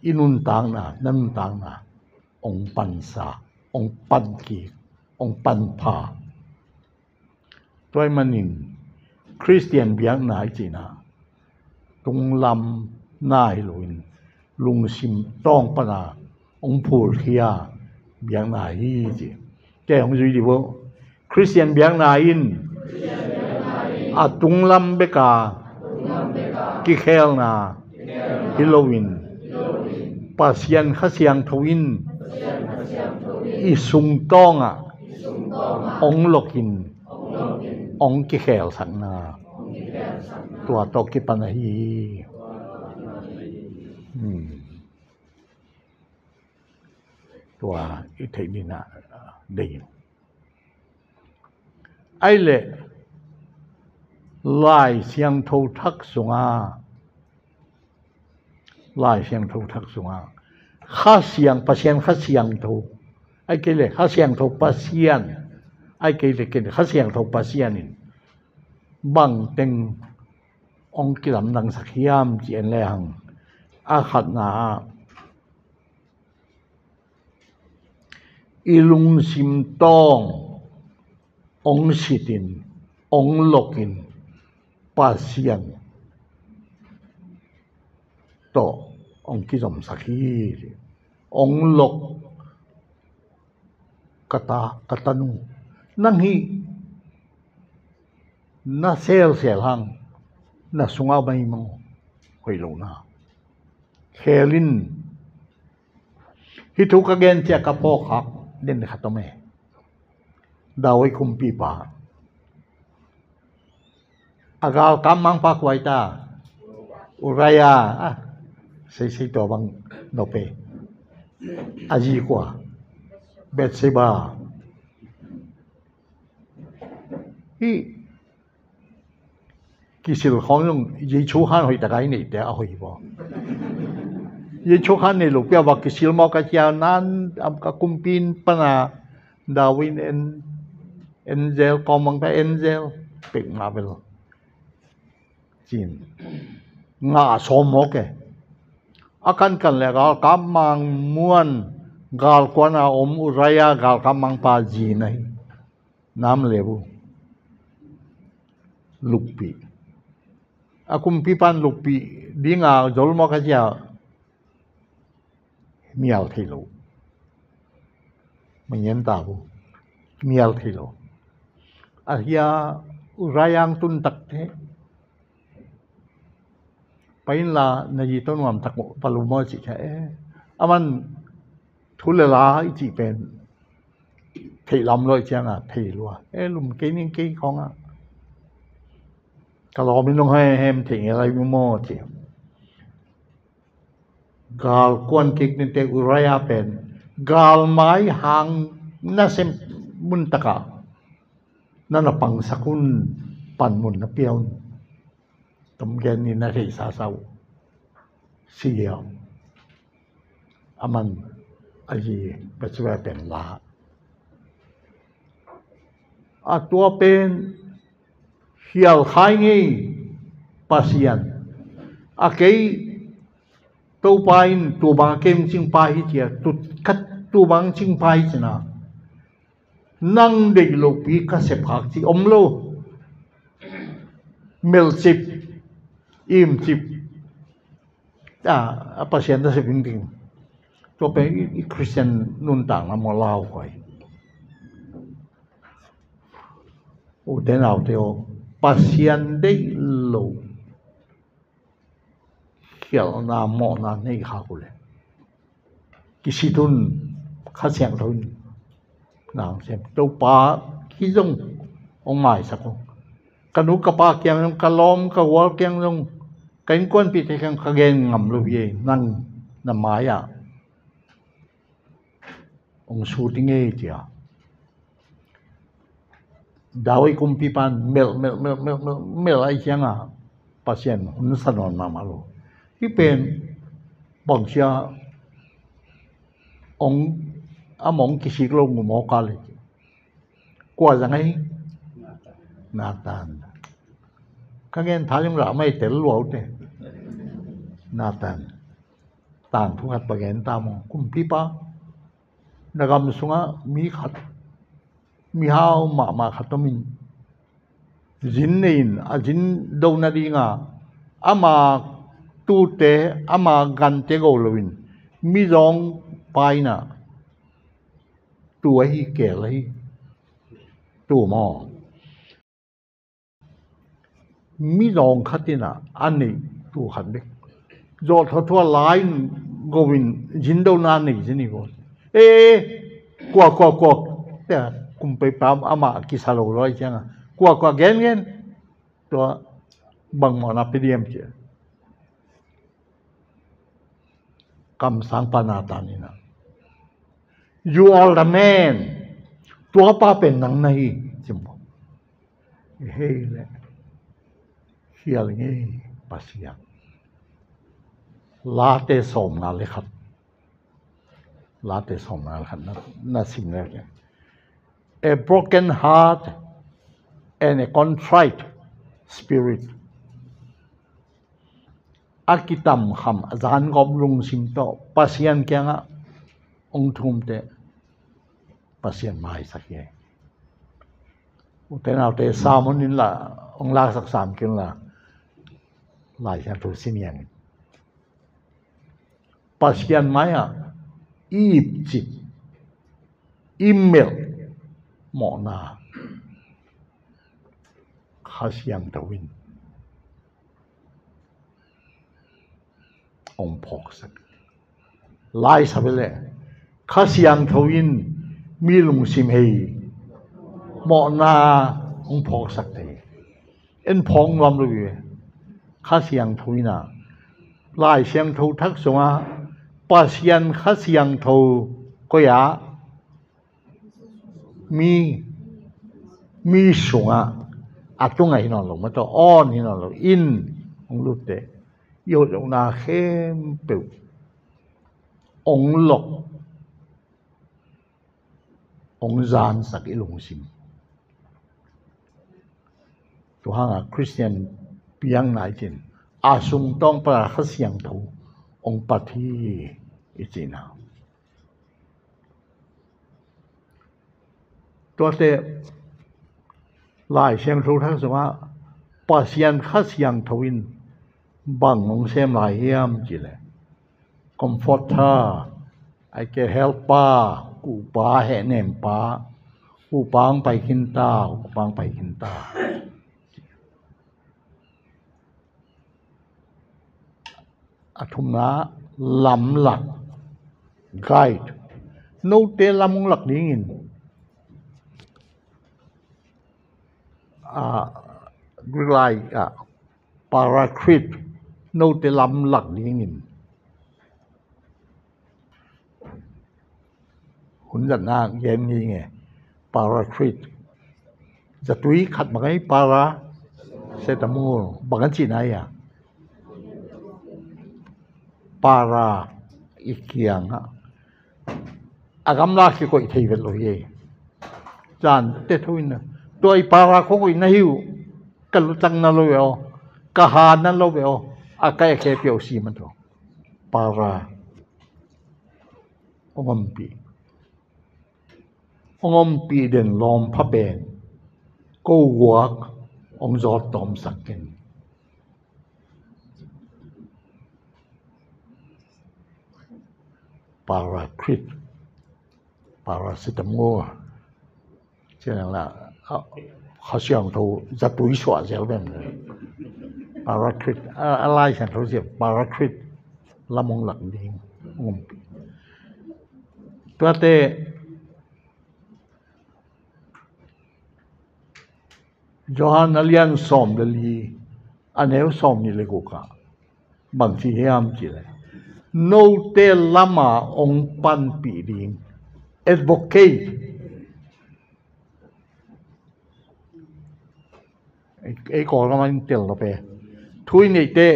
i nuntakna, na nuntakna ong pansa, ong pankik, ong panpha. Tua hi manin Khristian biakna i cihna tunglam na hi loin lungsim tawng pana ong phulkhia biakna hi ci. Kei hong zui dih vo. Khristian biakna in a tunglam beka kikhelna hi loin Pasian Kha Siangtho in i sungtawngah ong lokin ong kikhelsakna, tua tawh kipan ahi hi. Hmm. tua i theih ding a deih in. Ai le Lai Siangtho thak sungah, Lai Siangtho thak sungah Kha Siang, Pasian Kha Siangtho, ai kei le Kha Siangtho Pasian, ai kei le ken Kha Siangtho Pasian in bang teng hong kilamdangsak hiam ci en le hang, a khatna ah i lungsim tawng hong sitin, hong lokin Pasian tawh hong kizomsak hi. Hong lok ka ta, ka tanu, nang hih na selsel hang, na sungah mai mong hoih lo na. Khel in, hih thu ka gen ciah ka phawk khak den khat om e. David kumpipa, a galkap mangpa kua hi ta? Uriah. Ah, seisei tua bang nop e. A zi kua? Bathsheba. Hih kisil khawng zong Jesu khan hoih taka i neihte a hoih hi baw. Jesu khan nei lo pia va kisil mawk a cia nan a kumpi in pana David in en, angel kawmang ta angel pek mah bel cin ngah sawm mawk e. A kankan le galkap mang muan galkuan a om Uriah galkap mangpa zi na hi. Nam le bu lukpih. A kumpipan lukpih dinga zol mawk a cia mial thei lo. Mangian ta bu mial thei lo. A hia Uriah ang tun takte pain la na zi tawh nuam tak palu maw cih kha e. Aman thu le la i cih pen theih lam lo i cianga thei lua e, lum kei ning kei khawngah ka lawm in long hai hem thei nge lai maw ci. Galkuan kik ninte Uriah pen galmai hang nasem mun takah na na pangsak un, panmun na pia un. Tom gen ni na theihsa sa uh. Siam aman a zi Bathsheba pen la. A tua pen hial khai ngei Pasian. A kei Topa in tu bang a kem cing pa hi cia, tu khat tu bang cing pa hi cina. Nang deih lopi ka sep khak ci om lo. Melh cip, im cip. A, a Pasian ta sep ding ding. Tua pen i, i Christian nuntakna maw lau koi. U te nau te aw, Pasian deih lo khialhna mawhna nei khak uh le kisit un. Kha Siangtho in nang sem Topa khi zong hong maisak uh. Ka nu ka pa kiang zong, ka lawm ka gual kiang zong, ka innkuanpihte kiang ka gen ngam lo hi ei, nang na mai-ah hong sut i ngei cia. David kumpipan melh melh melh melh melh melh ahi cianga Pasian hun sa nawn mahmah lo. Hih pen bangcia hong a mong kisik lo ngu mawk a le. Kua zang ahi? Nathan. Ka gen tha zong rah mai tel luaute. Nathan. Tangthu khat pa gen ta maw, kumpipa. Na gam sungah mi khat, mihau mahmah khat om in, zin nei in, a zin do nadinga ama tute, ama gante go loin mizawng pa in ah tu ahi, keel ahi, tu maw? Mizawng khat in ah a neih tu khat bek zawh thuathua lai in go in zindona a nei zin hi vaw. E, e, kua, kua, kua? Tia kum peipa amah kisa lo lo ahi cianga kua, kua, gen, gen. Tua bang mawhna pia diam cia. Kamsangpa Nathan in ah "You are the man. Tua pa pen nang na hi," ci maw. Hei le, khial ngei Pasian. Late sawmnga le khat. Late sawmnga le khat na, na sim le, "A broken heart and a contrite spirit." A kitamkham, a zangawp lungsim tawh Pasian kiangah hong thumte Pasian maisak hi. Ute naute, sermon in la hong laksak sam kei un la, Lai Siangtho sim ing. Pasian mai-ah i ipcip, i melh mawhna Kha Siangtho in hong phawksak. Laisap hi leh Kha Siangtho in mi lungsim hei mawhna hong phawksak thei. En phawk nuam lo hi. Kha Siangtho in a, Lai Siangtho Thak sungah Pasian Kha Siangtho koi-ah mi, mi sungah, a tungah hi nawn lo, mataw, on hi nawn lo, in hong lutte, i hoih lohna khempeuh hong lok, hong zansak i lungsim. Tua hangah Khristian piang nai cin, a sung tawng pana Kha Siangtho hong pat hi i cihna. Tuate Lai Siangtho Thak sungah Pasian Kha Siangtho in bang hong sem lai hiam cih leh, Comforter, a ke Helper, kuhpa, hehnempa, kuhpa hong pai khin ta, kuhpa hong pai khin ta. A thumna, lamlak, guide. Note lam hong lak dingin, a, Greek lai ah, Paraclete, note lam lak dingin. Hun zatna gen ngei nge. Paraclete. Zatui khat bang ei, paracetamol. Bang a cihna ei a? Para i kiangah a gamla kikoih thei vet lo hi ei. Zan te tho in a, tua i para khong koih na hi uh, ka lutang na lo ve aw, ka ha na lo ve aw, a ka ekhe piau si man tho. Para hong ompih. Hong ompih den lawmpha pen ko guak hong zawt tawmsak ken. Paraclete, paracetamol. Cian la, a, Kha Siangtho zatui suah zel bem. Paraclete, a, a Lai Siangtho sia, Paraclete lam hong lak ding. Um. Tuate Johan a lian sawm le li, a neu sawm nih le guk ah bang ci hiam cih leh, note lama hong panpih ding, advocate. Ei, ei Kawlgam ah in tel lo pe. Thu i neihte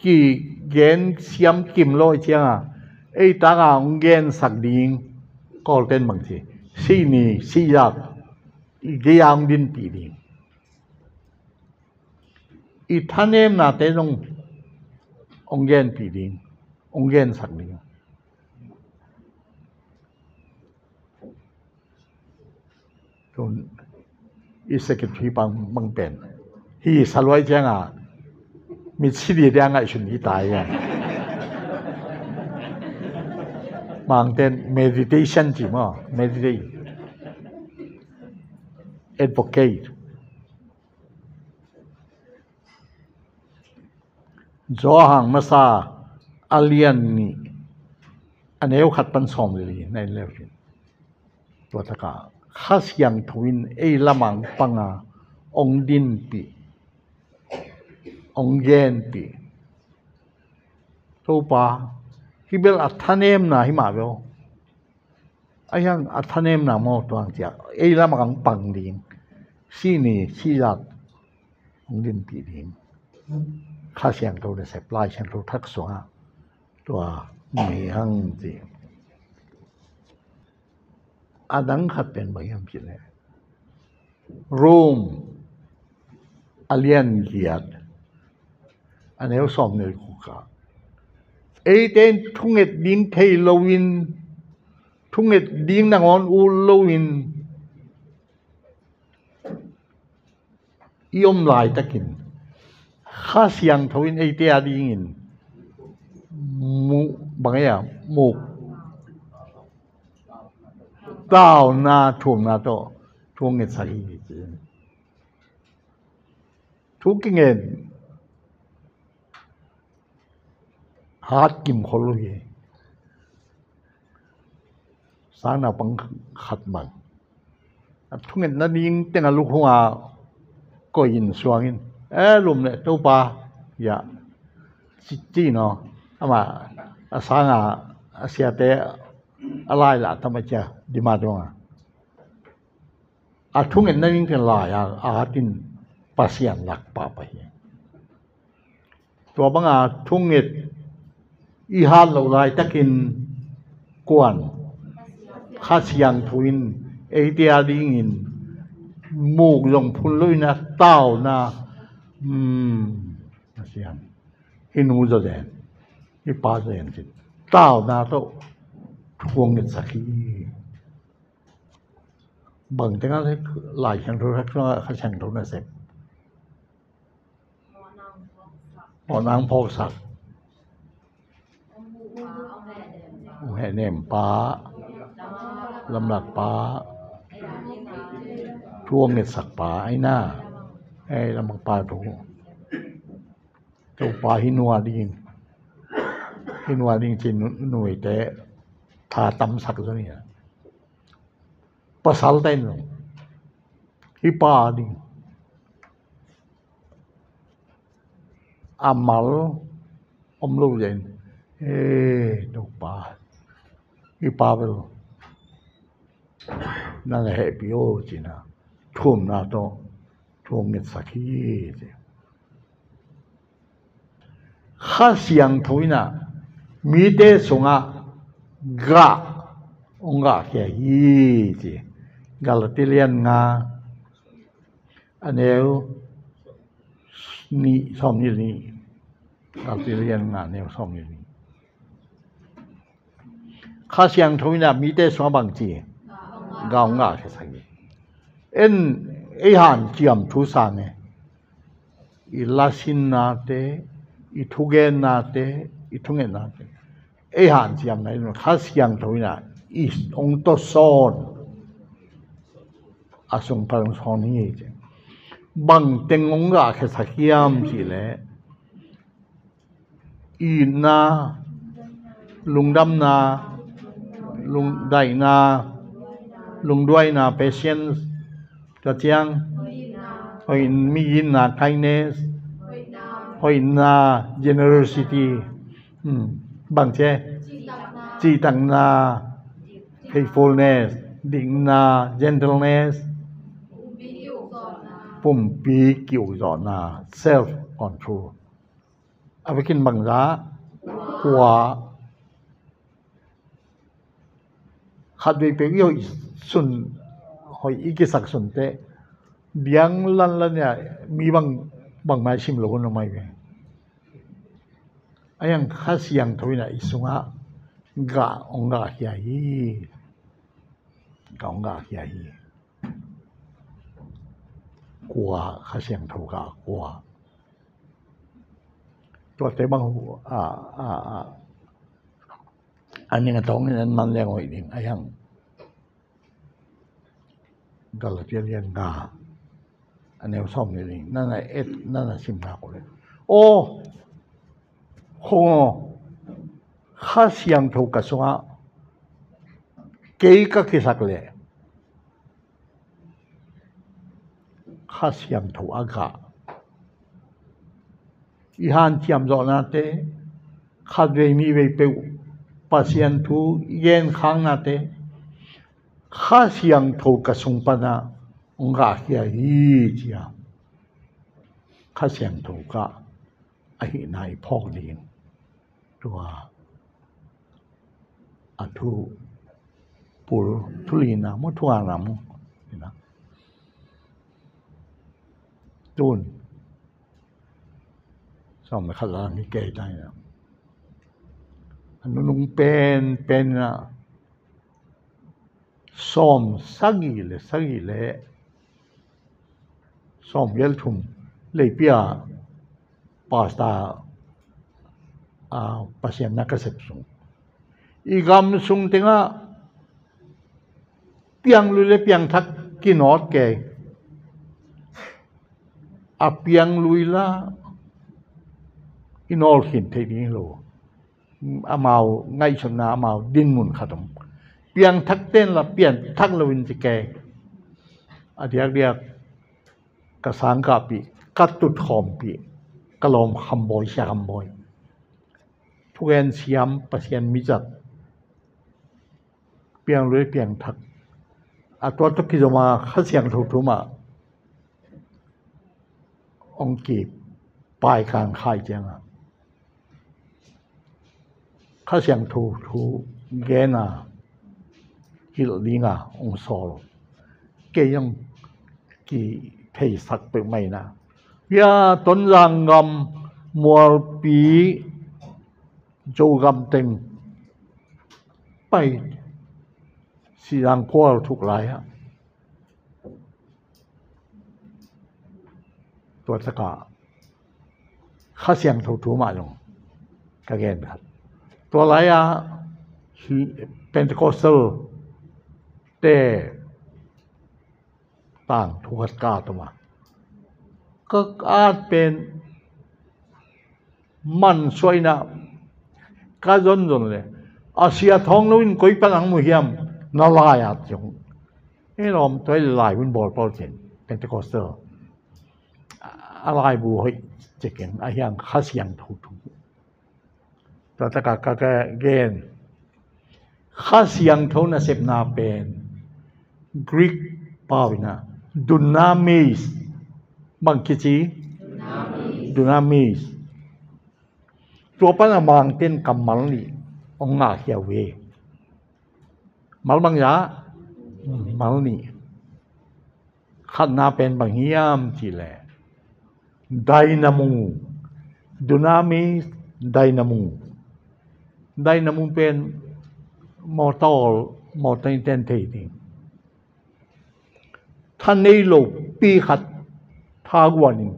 kigen siam kim lo i cianga, ei tanga hong gensak ding Kawlten bang ci, sihni sihzak i gei-a hong dinpih ding. I thanemnate zong hong genpih ding, hong gensak ding. Tun i secretary bang, bang pen hi sa luai cianga mit sidi dia ngaihsun hi ta ia. Mangten meditation ci maw, meditate. Advocate. Johan masa a lian nih, a neu khat pan sawm le li na en leu hin, tua taka Kha Siangtho in ei lamang panga hong dinpih, hong genpih. Topa, hih bel a thanemna hi mah bel. A hiang a thanemna maw tuang ciah ei lamah kang pang ding. Sini sizat hong dinpih ding. Kha Siangtho nasep, Lai Siangtho Thak sungah tua mi hang ci. A dang khat pen bang hiam cih leh Rome a lian giat a neu sawm neu kuk ah eite in thunget ding thei loin, thunget ding nangawn ut loin i om laitakin Kha Siangtho in eite a dingin mu bang ei a muk tauna thumna tawh thu ngetsak hi ci. Thu kingen hat kim khol uh hi. Sang naupang khat bang a thungetna ding teng a lukhunga koih in suangin, e lum le Topa, ya ci, ci no. Ama a sanga a siate a lai lah tam a cia dima donga a thungetna ding teng lai a atin Pasian lak pahpah hi. Tua banga thunget i hat loh laitakin kuan Kha Siangtho in eite a dingin muk zong phun loin a tauna, um, Pasian, hi nu zaw zen, hi pa zaw zen cin tauna tawh thu ngetsak hi. Bang tengah Lai Siangtho Thak sungah Kha Siangtho nasep? Mawhnang phawksak, hong hehnem pa, lamlak pa, thu hong ngetsak pa, aina, ei lamlak pa thu. Topa hi nua ding, hi nua ding cin nuite tha tamsak zaw ni a. Pasalte in zong hi pa ding a mal om lo zen, e Topa, hi pa bel na na hehpih o cina thumna tawh thu hong ngetsak hi ci. Kha Siangtho in ah mite sungah gah hong gahkhia hi ci. Galati lian nga a neu nih, sawm nih nih. Galati lian nga a neu sawm nih nih. Kha Siangtho in ah mite sungah bangci gah hong gahkhiasak hi. En ei hanciam thu sang e. I lasinnate, i thugennate, i thungetnate, ei hanciamna in Kha Siangtho in ah i hong tawsawn, a sung pan hong sawn hi ci. Bang teng hong gahkhiasak hiam cih leh itna, lungdamna, lungdaihna, lungduaihna, patience, tua ciang hoih, mi itna, kindness, hoihna, generosity, hmm, bang ci, cihtakna, faithfulness, dikna, gentleness, pumpi kiukzawhna, self control. A vekin bangzah kua khatvei peuh i hoih sun, hoih i kisak sunte biang lanlan ia mi bang, bangmai sim lo hun lo mai ve. A hiang Kha Siangtho in ah i sungah gah hong gahkhia hi. Gah hong gahkhia hi. Kua, Kha Siangtho gah kua. Tuate bang hu a, a, a, a ning a tawng in an man leng hoih ding a hiang. Galatia lian nga a neu sawm nih ding nana et, nana sim nak uh le, aw khong aw, Kha Siangtho ka sungah kei ka kisak leh Kha Siangtho a gah i hanciam zawhnate, khatvei nihvei peuh Pasian thu i genkhaknate, Kha Siangtho ka sung panah hong gahkhia hi, ci-a Kha Siangtho gah ahihna i phawk ding. Tua a thu pul, thu lina maw, thu ngana maw? Tun sawm le khat la hi kei ta ina. A nunung pen pen ina sawm sagih le sagih le sawm giat thum Leipia pastor, a, Pasian na ka sep sung, i gam sung tengah pianglui le piangthak kinawt kei. A pianglui la i nawlkhin thei ding hi lo. Amau ngaihsutna, amau dinmun khat om. Piangthak ten la piangthak loin ci kei. A diakdiak ka sangkahpih, ka tutkhawmpih, ka lawm Kham Bawi, Sia Kham Bawi, thugen siam, Pasian mizat, pianglui piangthak, a tua tawh kizom a Kha Siangtho thu mah hong kipai kang khai ciangah Kha Siangtho thu gen a, hilh dinga hong sawl. Kei hong kitheisak peuhmah ina, hia Tonzang gam Mualpi, Zogam teng pai, Sihzang khual thuk lai-ah tua takah Kha Siangtho thu mah zong ka gen khat. Tua lai-ah Pentecostal te tangthu khat ka at om a, ka at pen man suaina ka zonzon le, a sia thawng lo in koi pan ang mu hiam, na lai at zong. E lawm, tua i lai hun bawl pawl cin, Pentecostal a laibu hoih cikin a hiang Kha Siangtho thu. Tua takah ka, ka gen Kha Siangtho nasepna pen Greek pau ina dunamis, bang kici? Dunamis. Tua pana Mangten kammal nih hong ngahkhia uh hi. Mal bang zah? Mal nih. Khatna pen bang hiam cih leh dynamo. Dunamis, dynamo. Dynamo pen motor, motor in ten thei ding. Tha nei lo pi khat thaguan in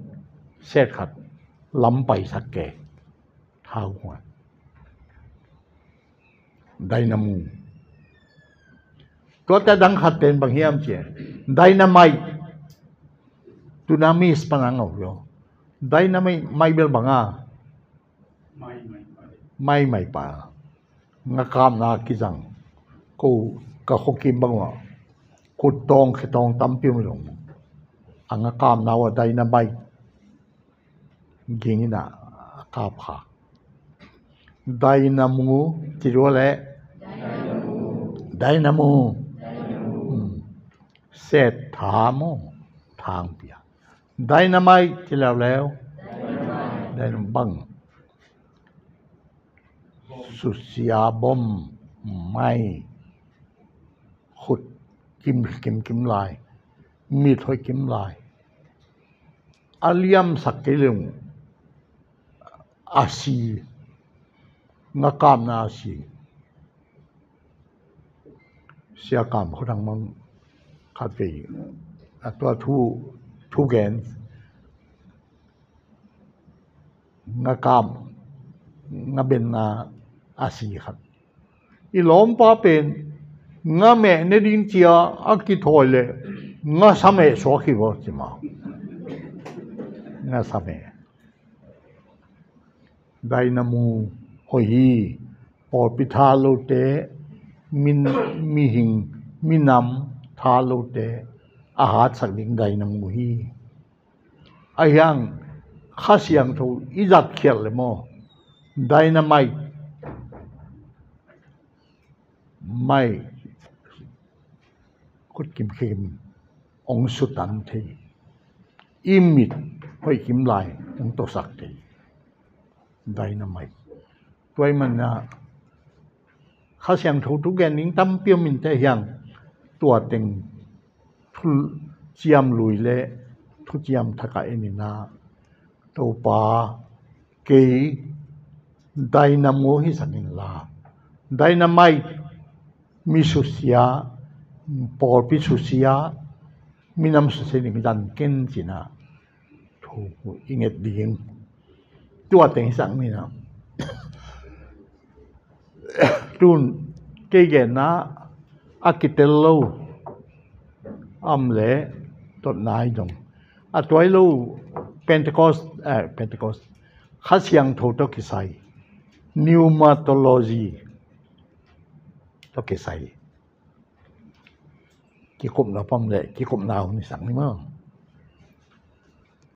set khat lam paisak kei. Thaguan. Dynamo. Tuate dang khat pen bang hiam cih leh dynamite. Dunamis pana ngau lo. Dynamite, mai bel bang a? Mai, mai pa. Ngakapna kizang. Ko ka khuakim bang uh a, khuttawng khitawng tampi om lo. A ngakapna uh a dynamite ging ina a kap kha. Dynamo ci lua leh. Dynamo. Hmm. Set tha maw, thang pia. Dynamite ci leuleu. Dynamo bang. Susia bom, mai, khut kim kim kim lai, mit hoih kim lai. A liamsak kei leng a si, ngakapna a si. Sia Kam Khua Thang Mang khat vei a tua thu, thu gen. Ngakap, ngabenna a si khat. I lawmpa pen ngameh ne ding cia a kithawi leh ngasameh suak hi vaw ci ma. Ngasameh. Dynamo hoih hi. Pawlpi tha lote, min, mihing, minam tha lote a hatsak ding dynamo hi. A hiang Kha Siangtho i zatkhiat le maw, dynamite, mai, khut kimkhia kim hong sutan thei, i mit hoih kim lai hong tawsak thei. Dynamite. Tua ahih manin ah Kha Siangtho thugen ding tampi om inteh, hiang tua teng thuciam lui le thuciam thak ah en in ah, Topa, kei dynamo hisak inla, dynamite, mi susia, pawlpi susia, minam susia ding hi ta ken ci-in ah thu i nget ding. Tua teng hisak ni in ah, tun kei genna a kitel lo, a om leh dotna hi dong, a tuai lo, Pentecost, eh, Pentecost, Kha Siangtho tawh kisai, pneumatology tawh kisai, kikupna pam leh kikupna hun hisak ni maw.